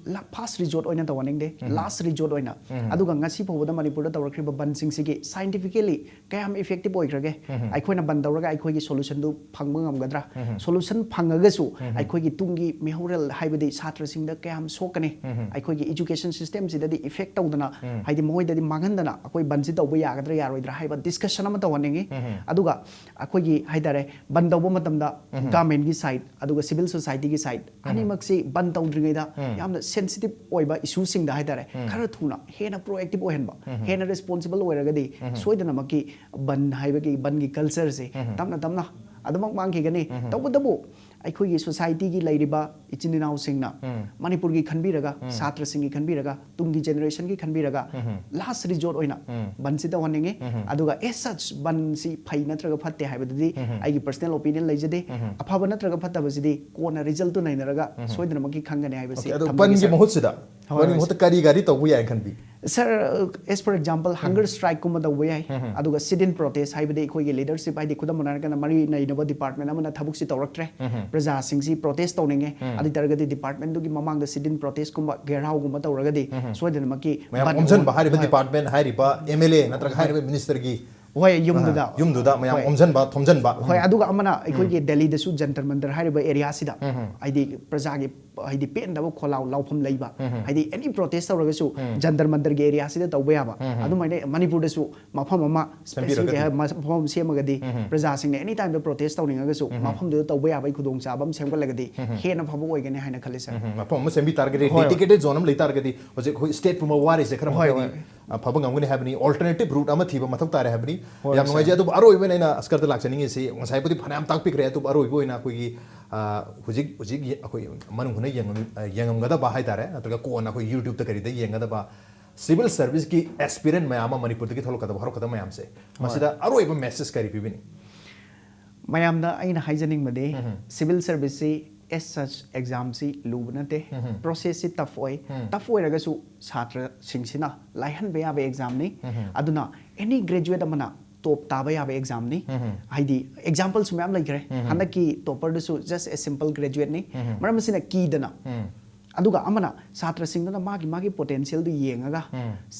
ꯐꯥꯔꯁ ꯔꯤꯖꯣꯔꯠ ꯑꯣꯏꯅ ꯇꯧꯍꯟꯅꯤꯡꯗꯦ, ꯂꯥꯁ ꯔꯤꯖꯣꯔꯠ ꯑꯣꯏꯅ꯫ ꯑꯗꯨꯒ ꯉꯁꯤ ꯐꯥꯎꯕꯗ ꯃꯅꯤꯄꯨꯔꯗ ꯇꯧꯔꯛꯈ꯭ꯔꯤꯕ ꯕꯟꯁꯤꯡꯁꯤꯒꯤ ꯁꯥꯏꯟꯇꯤꯐꯤꯀꯦꯂꯤ ꯀꯌꯥꯝ ꯏꯐꯦꯛꯇꯤꯞ ꯑꯣꯏꯈ꯭ꯔꯒꯦ? ꯑꯩꯈꯣꯏꯅ ꯕꯟ ꯇꯧꯔꯒ ꯑꯩꯈꯣꯏꯒꯤ ꯁꯣꯂꯨꯁꯟꯗꯨ ꯐꯪꯕ ꯉꯝꯒꯗ꯭ꯔꯥ? ꯁꯣꯂꯨꯁꯟ ꯐꯪꯉꯒꯁꯨ ꯑꯩꯈꯣꯏꯒꯤ ꯇꯨꯡꯒꯤ ꯃꯤꯍꯧꯔꯦꯜ ꯍꯥꯏꯕꯗꯤ ꯁꯥꯇ꯭ꯔꯁꯤꯡꯗ ꯀꯌꯥꯝ ꯁꯣꯛꯀꯅꯤ? ꯑꯩꯈꯣꯏꯒꯤ ꯏꯖꯨꯀꯦꯁꯟ ꯁꯤꯁꯇꯦꯝꯁꯤꯗꯗꯤ ꯏꯐꯦꯛ ꯇꯧꯗꯅ, ꯍꯥꯏꯗꯤ ꯃꯈꯣꯏꯗꯗꯤ ꯃꯥꯡꯍꯟꯗꯅ ꯑꯩꯈꯣꯏ ꯕꯟꯁꯤ ꯇꯧꯕ ꯌꯥꯒꯗ꯭ꯔꯥ ꯌꯥꯔꯣꯏꯗ꯭ꯔꯥ ꯍꯥꯏꯕ ꯗꯤꯁꯀꯁꯟ ꯑꯃ ꯇꯧꯍꯟꯅꯤꯡꯉꯤ꯫ ꯑꯗꯨꯒ ꯑꯩꯈꯣꯏꯒꯤ ꯍꯥꯏꯇꯥꯔꯦ, ꯕꯟ ꯇꯧꯕ ꯃꯇꯝꯗ ꯒꯚꯔꯟꯃꯦꯟꯠꯀꯤ ꯁꯥꯏꯠ ꯑꯗꯨꯒ ꯁꯤꯚꯤꯜ ꯁꯣꯁꯥꯏꯇꯤꯒꯤ ꯁꯥꯏꯠ ꯑꯅꯤꯃꯛꯁꯤ ꯕꯟ ꯇꯧꯗ꯭ꯔꯤꯉꯩꯗ ꯌꯥꯝꯅ ꯁꯦꯟꯁꯤꯇꯤꯞ ꯑꯣꯏꯕ ꯏꯁꯨꯁꯤꯡꯗ ꯍꯥꯏꯇꯥꯔꯦ, ꯈꯔ ꯊꯨꯅ ꯍꯦꯟꯅ ꯄ꯭ꯔꯣꯑꯦꯛꯇꯤꯞ ꯑꯣꯏꯍꯟꯕ, ꯍꯦꯟꯅ ꯔꯦꯁꯄꯣꯟꯁꯤꯕꯜ ꯑꯣꯏꯔꯒꯗꯤ ꯁꯣꯏꯗꯅꯃꯛꯀꯤ ꯕꯟ ꯍꯥꯏꯕꯒꯤ ꯕꯟꯒꯤ ꯀꯜꯆꯔꯁꯦ ꯇꯞꯅ ꯇꯞꯅ ꯑꯗꯨꯃꯛ ꯃꯥꯡꯈꯤꯒꯅꯤ꯫ ꯇꯧꯕꯇꯕꯨ ꯑꯩꯈꯣꯏꯒꯤ ꯁꯣꯁꯥꯏꯇꯤꯒꯤ ꯂꯩꯔꯤꯕ ꯏꯆꯤꯟ ꯏꯅꯥꯎꯁꯤꯡꯅ ꯃꯅꯤꯄꯨꯔꯒꯤ ꯈꯟꯕꯤꯔꯒ, ꯁꯥꯇ꯭ꯔꯁꯤꯡꯒꯤ ꯈꯟꯕꯤꯔꯒ, ꯇꯨꯡꯒꯤ ꯖꯦꯅꯦꯔꯦꯁꯟꯒꯤ ꯈꯟꯕꯤꯔꯒ, ꯂꯥꯁ ꯔꯤꯖꯣꯔꯠ ꯑꯣꯏꯅ ꯕꯟꯁꯤ ꯇꯧꯍꯟꯅꯤꯡꯉꯤ꯫ ꯑꯗꯨꯒ ꯑꯦꯁ ꯁꯆ ꯕꯟꯁꯤ ꯐꯩ ꯅꯠꯇ꯭ꯔꯒ ꯐꯠꯇꯦ ꯍꯥꯏꯕꯗꯨꯗꯤ ꯑꯩꯒꯤ ꯄꯔꯁꯅꯦꯜ ꯑꯣꯄꯤꯅꯤꯌꯟ ꯂꯩꯖꯗꯦ꯫ ꯑꯐꯕ ꯅꯠꯇ꯭ꯔꯒ ꯐꯠꯇꯕꯁꯤꯗꯤ ꯀꯣꯟꯅ ꯔꯤꯖꯜꯠꯇꯨ ꯅꯩꯅꯔꯒ ꯁꯣꯏꯗꯅꯃꯛꯀꯤ ꯈꯪꯒꯅꯤ ꯍꯥꯏꯕꯁꯤ ꯑꯗꯣ ꯊꯝꯖꯒꯦ, ꯕꯟꯒꯤ ꯁꯥꯔ꯫ ꯃꯍꯨꯠꯁꯤꯗ, ꯍꯣꯏ, ꯕꯟꯒꯤ ꯍꯣꯏ, ꯃꯍꯨꯠꯇ ꯀꯔꯤ ꯒꯥꯔꯤ ꯇꯧꯕ ꯌꯥꯏꯅ ꯈꯟꯕꯤ? ꯁꯥꯔ, as for example, hunger strike ꯀꯨꯝꯕ ꯇꯧꯕ ꯌꯥꯏ꯫ ꯑꯗꯨꯒ sit in protest ꯍꯥꯏꯕꯗꯤ ꯑꯩꯈꯣꯏꯒꯤ ꯂꯤꯗꯔꯁꯤꯞ, ꯍꯥꯏꯗꯤ ꯈꯨꯗꯝ ꯑꯣꯏꯅ ꯍꯥꯏꯔꯀꯥꯟꯗ ꯃꯔꯤ ꯂꯩꯅꯕ ꯗꯤꯄꯥꯔꯠꯃꯦꯟ ꯑꯃꯅ ꯊꯕꯛꯁꯤ ꯇꯧꯔꯛꯇ꯭ꯔꯦ, ꯄ꯭ꯔꯖꯥꯁꯤꯡꯁꯤ ꯄ꯭ꯔꯣꯇꯦꯁ ꯇꯧꯅꯤꯡꯉꯦ, ꯑꯗꯨ ꯑꯣꯏ ꯇꯥꯔꯒꯗꯤ ꯗꯤꯄꯥꯔꯠꯃꯦꯟꯗꯨꯒꯤ ꯃꯃꯥꯡꯗ sit in protest ꯀꯨꯝꯕ, ꯘꯦꯔꯥꯎꯒꯨꯝꯕ ꯇꯧꯔꯒꯗꯤ ꯁꯣꯏꯗꯅꯃꯛꯀꯤ ꯃꯌꯥꯝ ꯕꯟ ꯑꯣꯝꯁꯤꯟꯕ, ꯍꯥꯏꯔꯤꯕ ꯍꯣꯏ꯫ ꯗꯤꯄꯥꯔꯠꯃꯦꯟ, ꯍꯥꯏꯔꯤꯕ ꯑꯦꯝ ꯑꯦꯜ ꯑꯦ ꯅꯠꯇ꯭ꯔꯒ ꯍꯥꯏꯔꯤꯕ ꯃꯤꯅꯤꯁꯇꯔꯒꯤ ꯍꯣꯏ, ꯌꯨꯝꯗꯨꯗ꯫ ꯌꯨꯝꯗꯨꯗ ꯃꯌꯥꯝ ꯍꯣꯏ꯫ ꯑꯣꯝꯁꯤꯟꯕ, ꯊꯣꯝꯖꯤꯟꯕ꯫ ꯍꯣꯏ, ꯑꯗꯨꯒ ꯑꯃꯅ ꯑꯩꯈꯣꯏꯒꯤ ꯗꯦꯜꯂꯤꯗꯁꯨ ꯖꯟꯇꯔ ꯃꯟꯇꯔ ꯍꯥꯏꯔꯤꯕ ꯑꯦꯔꯤꯌꯥꯁꯤꯗ, ꯍꯥꯏꯗꯤ ꯄ꯭ꯔꯖꯥꯒꯤ, ꯍꯥꯏꯗꯤ ꯄꯦꯟꯗꯕ ꯈꯣꯜꯂꯥꯎ ꯂꯥꯎꯐꯝ ꯂꯩꯕ, ꯍꯥꯏꯗꯤ ꯑꯦꯅꯤ ꯄ꯭ꯔꯣꯇꯦꯁ ꯇꯧꯔꯒꯁꯨ ꯖꯟꯇꯔ ꯃꯟꯇꯔꯒꯤ ꯑꯦꯔꯤꯌꯥꯁꯤꯗ ꯇꯧꯕ ꯌꯥꯕ, ꯑꯗꯨꯃꯥꯏꯅ ꯃꯅꯤꯄꯨꯔꯗꯁꯨ ꯃꯐꯝ ꯑꯃ specific ꯁꯦꯝꯕꯤꯔꯒꯗꯤ꯫ ꯃꯐꯝ ꯑꯃ ꯁꯦꯝꯃꯒꯗꯤ ꯄ꯭ꯔꯖꯥꯁꯤꯡꯅ ꯑꯦꯅꯤ ꯇꯥꯏꯝꯗ ꯄ꯭ꯔꯣꯇꯦꯁ ꯇꯧꯅꯤꯡꯉꯒꯁꯨ ꯃꯐꯝꯗꯨꯗ ꯇꯧꯕ ꯌꯥꯕꯒꯤ ꯈꯨꯗꯣꯡꯆꯥꯕ ꯑꯃ ꯁꯦꯝꯒꯠꯂꯒꯗꯤ ꯍꯦꯟꯅ ꯐꯕ ꯑꯣꯏꯒꯅꯤ ꯍꯥꯏꯅ ꯈꯜꯂꯤ, ꯁꯥꯔ꯫ ꯎꯝ, ꯃꯐꯝ ꯑꯃ ꯁꯦꯝꯕꯤ ꯇꯥꯔꯒꯗꯤ, ꯍꯣꯏ꯫ ꯗꯦꯗꯤꯀꯦꯇꯦꯗ ꯖꯣꯟ ꯑꯃ ꯂꯩ ꯇꯥꯔꯒꯗꯤ, ꯍꯧꯖꯤꯛ ꯑꯩꯈꯣꯏ ꯁ꯭ꯇꯦꯠ ꯄꯨꯝꯕ ꯋꯥꯔꯤꯁꯦ ꯈꯔ ꯍꯣꯏ, ꯃꯈꯩꯗꯤ, ꯍꯣꯏ꯫ ꯑ, ꯐꯕ ꯉꯝꯒꯅꯤ ꯍꯥꯏꯕꯅꯤ꯫ ꯑꯣꯜꯇꯔꯅꯦꯇꯤꯚ ꯔꯨꯠ ꯑꯃ ꯊꯤꯕ ꯃꯊꯧ ꯇꯥꯔꯦ ꯍꯥꯏꯕꯅꯤ꯫ ꯍꯣꯏ, ꯌꯥꯝ ꯅꯨꯡꯉꯥꯏꯖꯩ꯫ ꯁꯥꯔ꯫ ꯑꯗꯨꯕꯨ ꯑꯔꯣꯏꯕ ꯑꯣꯏꯅ ꯑꯩꯅ ꯑꯁꯀꯔꯗ ꯂꯥꯛꯆꯅꯤꯡꯉꯤꯁꯤ, ꯉꯁꯥꯏꯕꯨꯗꯤ ꯐꯅꯌꯥꯝ ꯇꯥꯛꯄꯤꯈ꯭ꯔꯦ, ꯑꯗꯨꯕꯨ ꯑꯔꯣꯏꯕ ꯑꯣꯏꯅ ꯑꯩꯈꯣꯏꯒꯤ, ꯑ, ꯍꯧꯖꯤꯛ, ꯍꯧꯖꯤꯛ ꯌꯦ-, ꯑꯩꯈꯣꯏ ꯃꯅꯨꯡ ꯍꯨꯠꯅ ꯌꯦꯡꯉꯝ-, ꯑ, ꯌꯦꯡꯉꯝꯒꯗꯕ ꯍꯥꯏꯇꯥꯔꯦ, ꯅꯠꯇ꯭ꯔꯒ ꯀꯣꯟꯅ ꯑꯩꯈꯣꯏ YouTube-ꯇ ꯀꯔꯤꯗ ꯌꯦꯡꯒꯗꯕ ꯁꯤꯚꯤꯜ ꯁꯔꯚꯤꯁꯀꯤ ꯑꯦꯁꯄꯤꯔꯦꯟ ꯃꯌꯥꯝ ꯑꯃ ꯃꯅꯤꯄꯨꯔꯗꯒꯤ ꯊꯣꯛꯂꯛꯀꯗꯕ, ꯍꯧꯔꯛꯀꯗꯕ ꯃꯌꯥꯝꯁꯦ, ꯃꯁꯤꯗ ꯑꯔꯣꯏꯕ ꯃꯦꯁꯦꯖ ꯀꯔꯤ ꯄꯤꯕꯤꯅꯤ? ꯃꯌꯥꯝꯗ ꯑꯩꯅ ꯍꯥꯏꯖꯅꯤꯡꯕꯗꯤ, ꯁꯤꯚꯤꯜ ꯁꯔꯚꯤꯁꯁꯤ As such, examꯁꯤ ꯂꯨꯕ ꯅꯠꯇꯦ, ꯄ꯭ꯔꯣꯁꯦꯁꯁꯤ ꯇꯐ ꯑꯣꯏ꯫ ꯇꯐ ꯑꯣꯏꯔꯒꯁꯨ ꯁꯥꯇ꯭ꯔꯁꯤꯡꯁꯤꯅ ꯂꯥꯏꯍꯟꯕ ꯌꯥꯕ ꯑꯦꯛꯖꯥꯝꯅꯤ꯫ ꯑꯗꯨꯅ ꯑꯦꯅꯤ ꯒ꯭ꯔꯦꯖꯨꯋꯦꯠ ꯑꯃꯅ ꯇꯣꯞ ꯇꯥꯕ ꯌꯥꯕ ꯑꯦꯛꯖꯥꯝꯅꯤ꯫ ꯍꯥꯏꯗꯤ ꯑꯦꯛꯖꯥꯝꯄꯜꯁꯨ ꯃꯌꯥꯝ ꯂꯩꯈ꯭ꯔꯦ꯫ ꯍꯟꯗꯛꯀꯤ ꯇꯣꯞꯄꯔꯗꯨꯁꯨ just a simple graduateꯅꯤ꯫ ꯃꯔꯝ ꯑꯁꯤꯅ ꯀꯤꯗꯅ ꯑꯗꯨꯒ ꯑꯃꯅ ꯁꯥꯇ꯭ꯔꯁꯤꯡꯗꯨꯅ ꯃꯥꯒꯤ ꯃꯥꯒꯤ ꯄꯣꯇꯦꯟꯁꯤꯌꯦꯜꯗꯨ ꯌꯦꯡꯉꯒ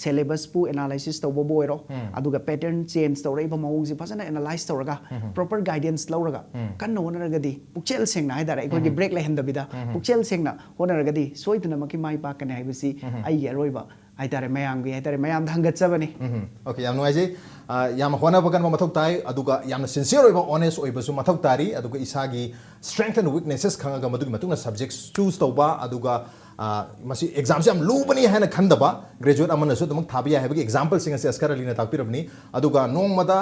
ꯁꯦꯂꯦꯕꯁꯄꯨ ꯑꯦꯅꯥꯂꯥꯏꯁꯤꯁ ꯇꯧꯕꯕꯨ ꯑꯣꯏꯔꯣ, ꯑꯗꯨꯒ ꯄꯦꯇꯔꯟ ꯆꯦꯟꯖ ꯇꯧꯔꯛꯏꯕ ꯃꯑꯣꯡꯁꯤ ꯐꯖꯅ ꯑꯦꯅꯥꯂꯥꯏꯁ ꯇꯧꯔꯒ ꯄ꯭ꯔꯣꯄꯔ ꯒꯥꯏꯗꯦꯟꯁ ꯂꯧꯔꯒ ꯀꯟꯅ ꯍꯣꯠꯅꯔꯒꯗꯤ, ꯄꯨꯛꯆꯦꯜ ꯁꯦꯡꯅ ꯍꯥꯏꯇꯥꯔꯦ, ꯑꯩꯈꯣꯏꯒꯤ ꯕ꯭ꯔꯦꯛ ꯂꯩꯍꯟꯗꯕꯤꯗ ꯄꯨꯛꯆꯦꯜ ꯁꯦꯡꯅ ꯍꯣꯠꯅꯔꯒꯗꯤ ꯁꯣꯏꯗꯅꯃꯛꯀꯤ ꯃꯥꯏ ꯄꯥꯛꯀꯅꯤ ꯍꯥꯏꯕꯁꯤ ꯑꯩꯒꯤ ꯑꯔꯣꯏꯕ ꯍꯥꯏꯇꯥꯔꯦ, ꯃꯌꯥꯝꯒꯤ ꯍꯥꯏꯇꯥꯔꯦ, ꯃꯌꯥꯝꯗ ꯍꯪꯒꯠꯆꯕꯅꯤ꯫ ꯎꯝ, okay, ꯌꯥꯝ ꯅꯨꯡꯉꯥꯏꯖꯩ꯫ ꯑ, ꯌꯥꯝ ꯍꯣꯠꯅꯕ ꯀꯟꯕ ꯃꯊꯧ ꯇꯥꯏ, ꯑꯗꯨꯒ ꯌꯥꯝꯅ ꯁꯤꯟꯁꯤꯌꯔ ꯑꯣꯏꯕ, ꯑꯣꯅꯦꯁ ꯑꯣꯏꯕꯁꯨ ꯃꯊꯧ ꯇꯥꯔꯤ, ꯑꯗꯨꯒ ꯏꯁꯥꯒꯤ ꯁ꯭ꯇꯔꯦꯡꯊ ꯑꯦꯟ ꯋꯤꯛꯅꯦꯁꯦꯁ ꯈꯪꯉꯒ ꯃꯗꯨꯒꯤ ꯃꯇꯨꯡꯗ ꯁꯕꯖꯦꯛ ꯆꯨꯁ ꯇꯧꯕ, ꯑꯗꯨꯒ ꯑ, ꯃꯁꯤ ꯑꯦꯛꯖꯥꯝꯁꯤ ꯌꯥꯝ ꯂꯨꯕꯅꯤ ꯍꯥꯏꯅ ꯈꯟꯗꯕ ꯒ꯭ꯔꯦꯖꯨꯋꯦꯠ ꯑꯃꯅꯁꯨ ꯑꯗꯨꯃꯛ ꯊꯥꯕ ꯌꯥꯏ ꯍꯥꯏꯕꯒꯤ ꯑꯦꯛꯖꯥꯝꯄꯜꯁꯤꯡ ꯑꯁꯤ ꯑꯁꯀꯔ ꯑꯂꯤꯅ ꯇꯥꯛꯄꯤꯔꯕꯅꯤ꯫ ꯑꯗꯨꯒ ꯅꯣꯡꯃꯗ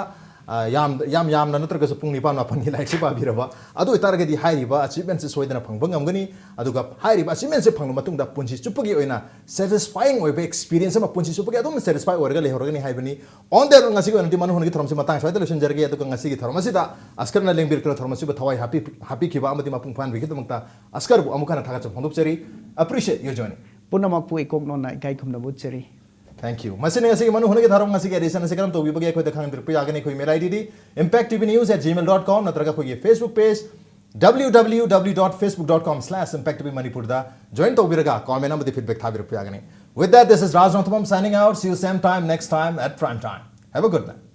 ꯑ, ꯌꯥꯝ ꯌꯥꯝ ꯌꯥꯝꯅ ꯅꯠꯇ꯭ꯔꯒꯁꯨ ꯄꯨꯡ ꯅꯤꯄꯥꯟ ꯃꯥꯄꯟꯒꯤ ꯂꯥꯏꯔꯤꯛꯁꯤ ꯄꯥꯕꯤꯔꯕ, ꯑꯗꯨ ꯑꯣꯏꯇꯥꯔꯒꯗꯤ ꯍꯥꯏꯔꯤꯕ ꯑꯆꯤꯞꯃꯦꯟꯁꯤ ꯁꯣꯏꯗꯅ ꯐꯪꯕ ꯉꯝꯒꯅꯤ꯫ ꯑꯗꯨꯒ ꯍꯥꯏꯔꯤꯕ ꯑꯆꯤꯞꯃꯦꯟꯁꯤ ꯐꯪꯂꯕ ꯃꯇꯨꯡꯗ ꯄꯨꯟꯁꯤ ꯆꯨꯞꯄꯒꯤ ꯑꯣꯏꯅ ꯁꯦꯇꯤꯁꯐꯥꯏꯡ ꯑꯣꯏꯕ ꯑꯦꯛꯁꯄꯤꯔꯤꯌꯟꯁ ꯑꯃ ꯄꯨꯟꯁꯤ ꯆꯨꯞꯄꯒꯤ ꯑꯗꯨꯝ ꯁꯦꯇꯤꯁꯐꯥꯏ ꯑꯣꯏꯔꯒ ꯂꯩꯍꯧꯔꯒꯅꯤ ꯍꯥꯏꯕꯅꯤ꯫ On that note, ꯉꯁꯤꯒꯤ ꯑꯣꯏꯅꯗꯤ ꯃꯅꯨ ꯍꯣꯟꯒꯤ ꯊꯧꯔꯝꯁꯤ ꯃꯇꯥꯡ ꯁ꯭ꯋꯥꯏꯗ ꯂꯣꯏꯁꯤꯟꯖꯔꯒꯦ꯫ ꯑꯗꯨꯒ ꯉꯁꯤꯒꯤ ꯊꯧꯔꯝ ꯑꯁꯤꯗ ꯑꯁꯀꯔꯅ ꯂꯦꯡꯕꯤꯔꯛꯇꯨꯅ ꯊꯧꯔꯝ ꯑꯁꯤꯕꯨ ꯊꯋꯥꯏ ꯍꯥꯞꯄꯤ-, ꯍꯥꯞꯄꯤꯈꯤꯕ ꯑꯃꯗꯤ ꯃꯄꯨꯡ ꯐꯥꯍꯟꯕꯤꯈꯤꯕꯒꯤꯗꯃꯛꯇ ꯑꯁꯀꯔꯕꯨ ꯑꯃꯨꯛ ꯍꯟꯅ ꯊꯥꯒꯠꯆꯕ ꯐꯣꯡꯗꯣꯛꯆꯔꯤ꯫ Appreciate your journey. ꯄꯨꯝꯅꯃꯛꯄꯨ ꯏꯀꯣꯛ ꯅꯣꯟꯅ ꯏꯀꯥꯏ ꯈꯨꯝꯅꯕ ꯎꯠꯆꯔꯤ꯫ Thank you. ꯃꯁꯤꯅ ꯉꯁꯤꯒꯤ ꯃꯅꯨ ꯍꯣꯟꯒꯤ ꯊꯧꯔꯝ ꯉꯁꯤꯒꯤ ꯑꯦꯗꯤꯁꯟ ꯑꯁꯤ ꯀꯔꯝ ꯇꯧꯕꯤꯕꯒꯦ ꯑꯩꯈꯣꯏꯗ ꯈꯪꯍꯟꯕꯤꯔꯛꯄ ꯌꯥꯒꯅꯤ꯫ ꯑꯩꯈꯣꯏ email ID D impact T V news at gmail dot com ꯅꯠꯇ꯭ꯔꯒ ꯑꯩꯈꯣꯏꯒꯤ Facebook page W W W dot facebook dot com slash impact T V Manipur ꯗ join ꯇꯧꯕꯤꯔꯒ comment ꯑꯃꯗꯤ feedback ꯊꯥꯕꯤꯔꯛꯄ ꯌꯥꯒꯅꯤ꯫ With that, this is Raj Rongthapam signing out. See you same time next time at prime time. Have a good night.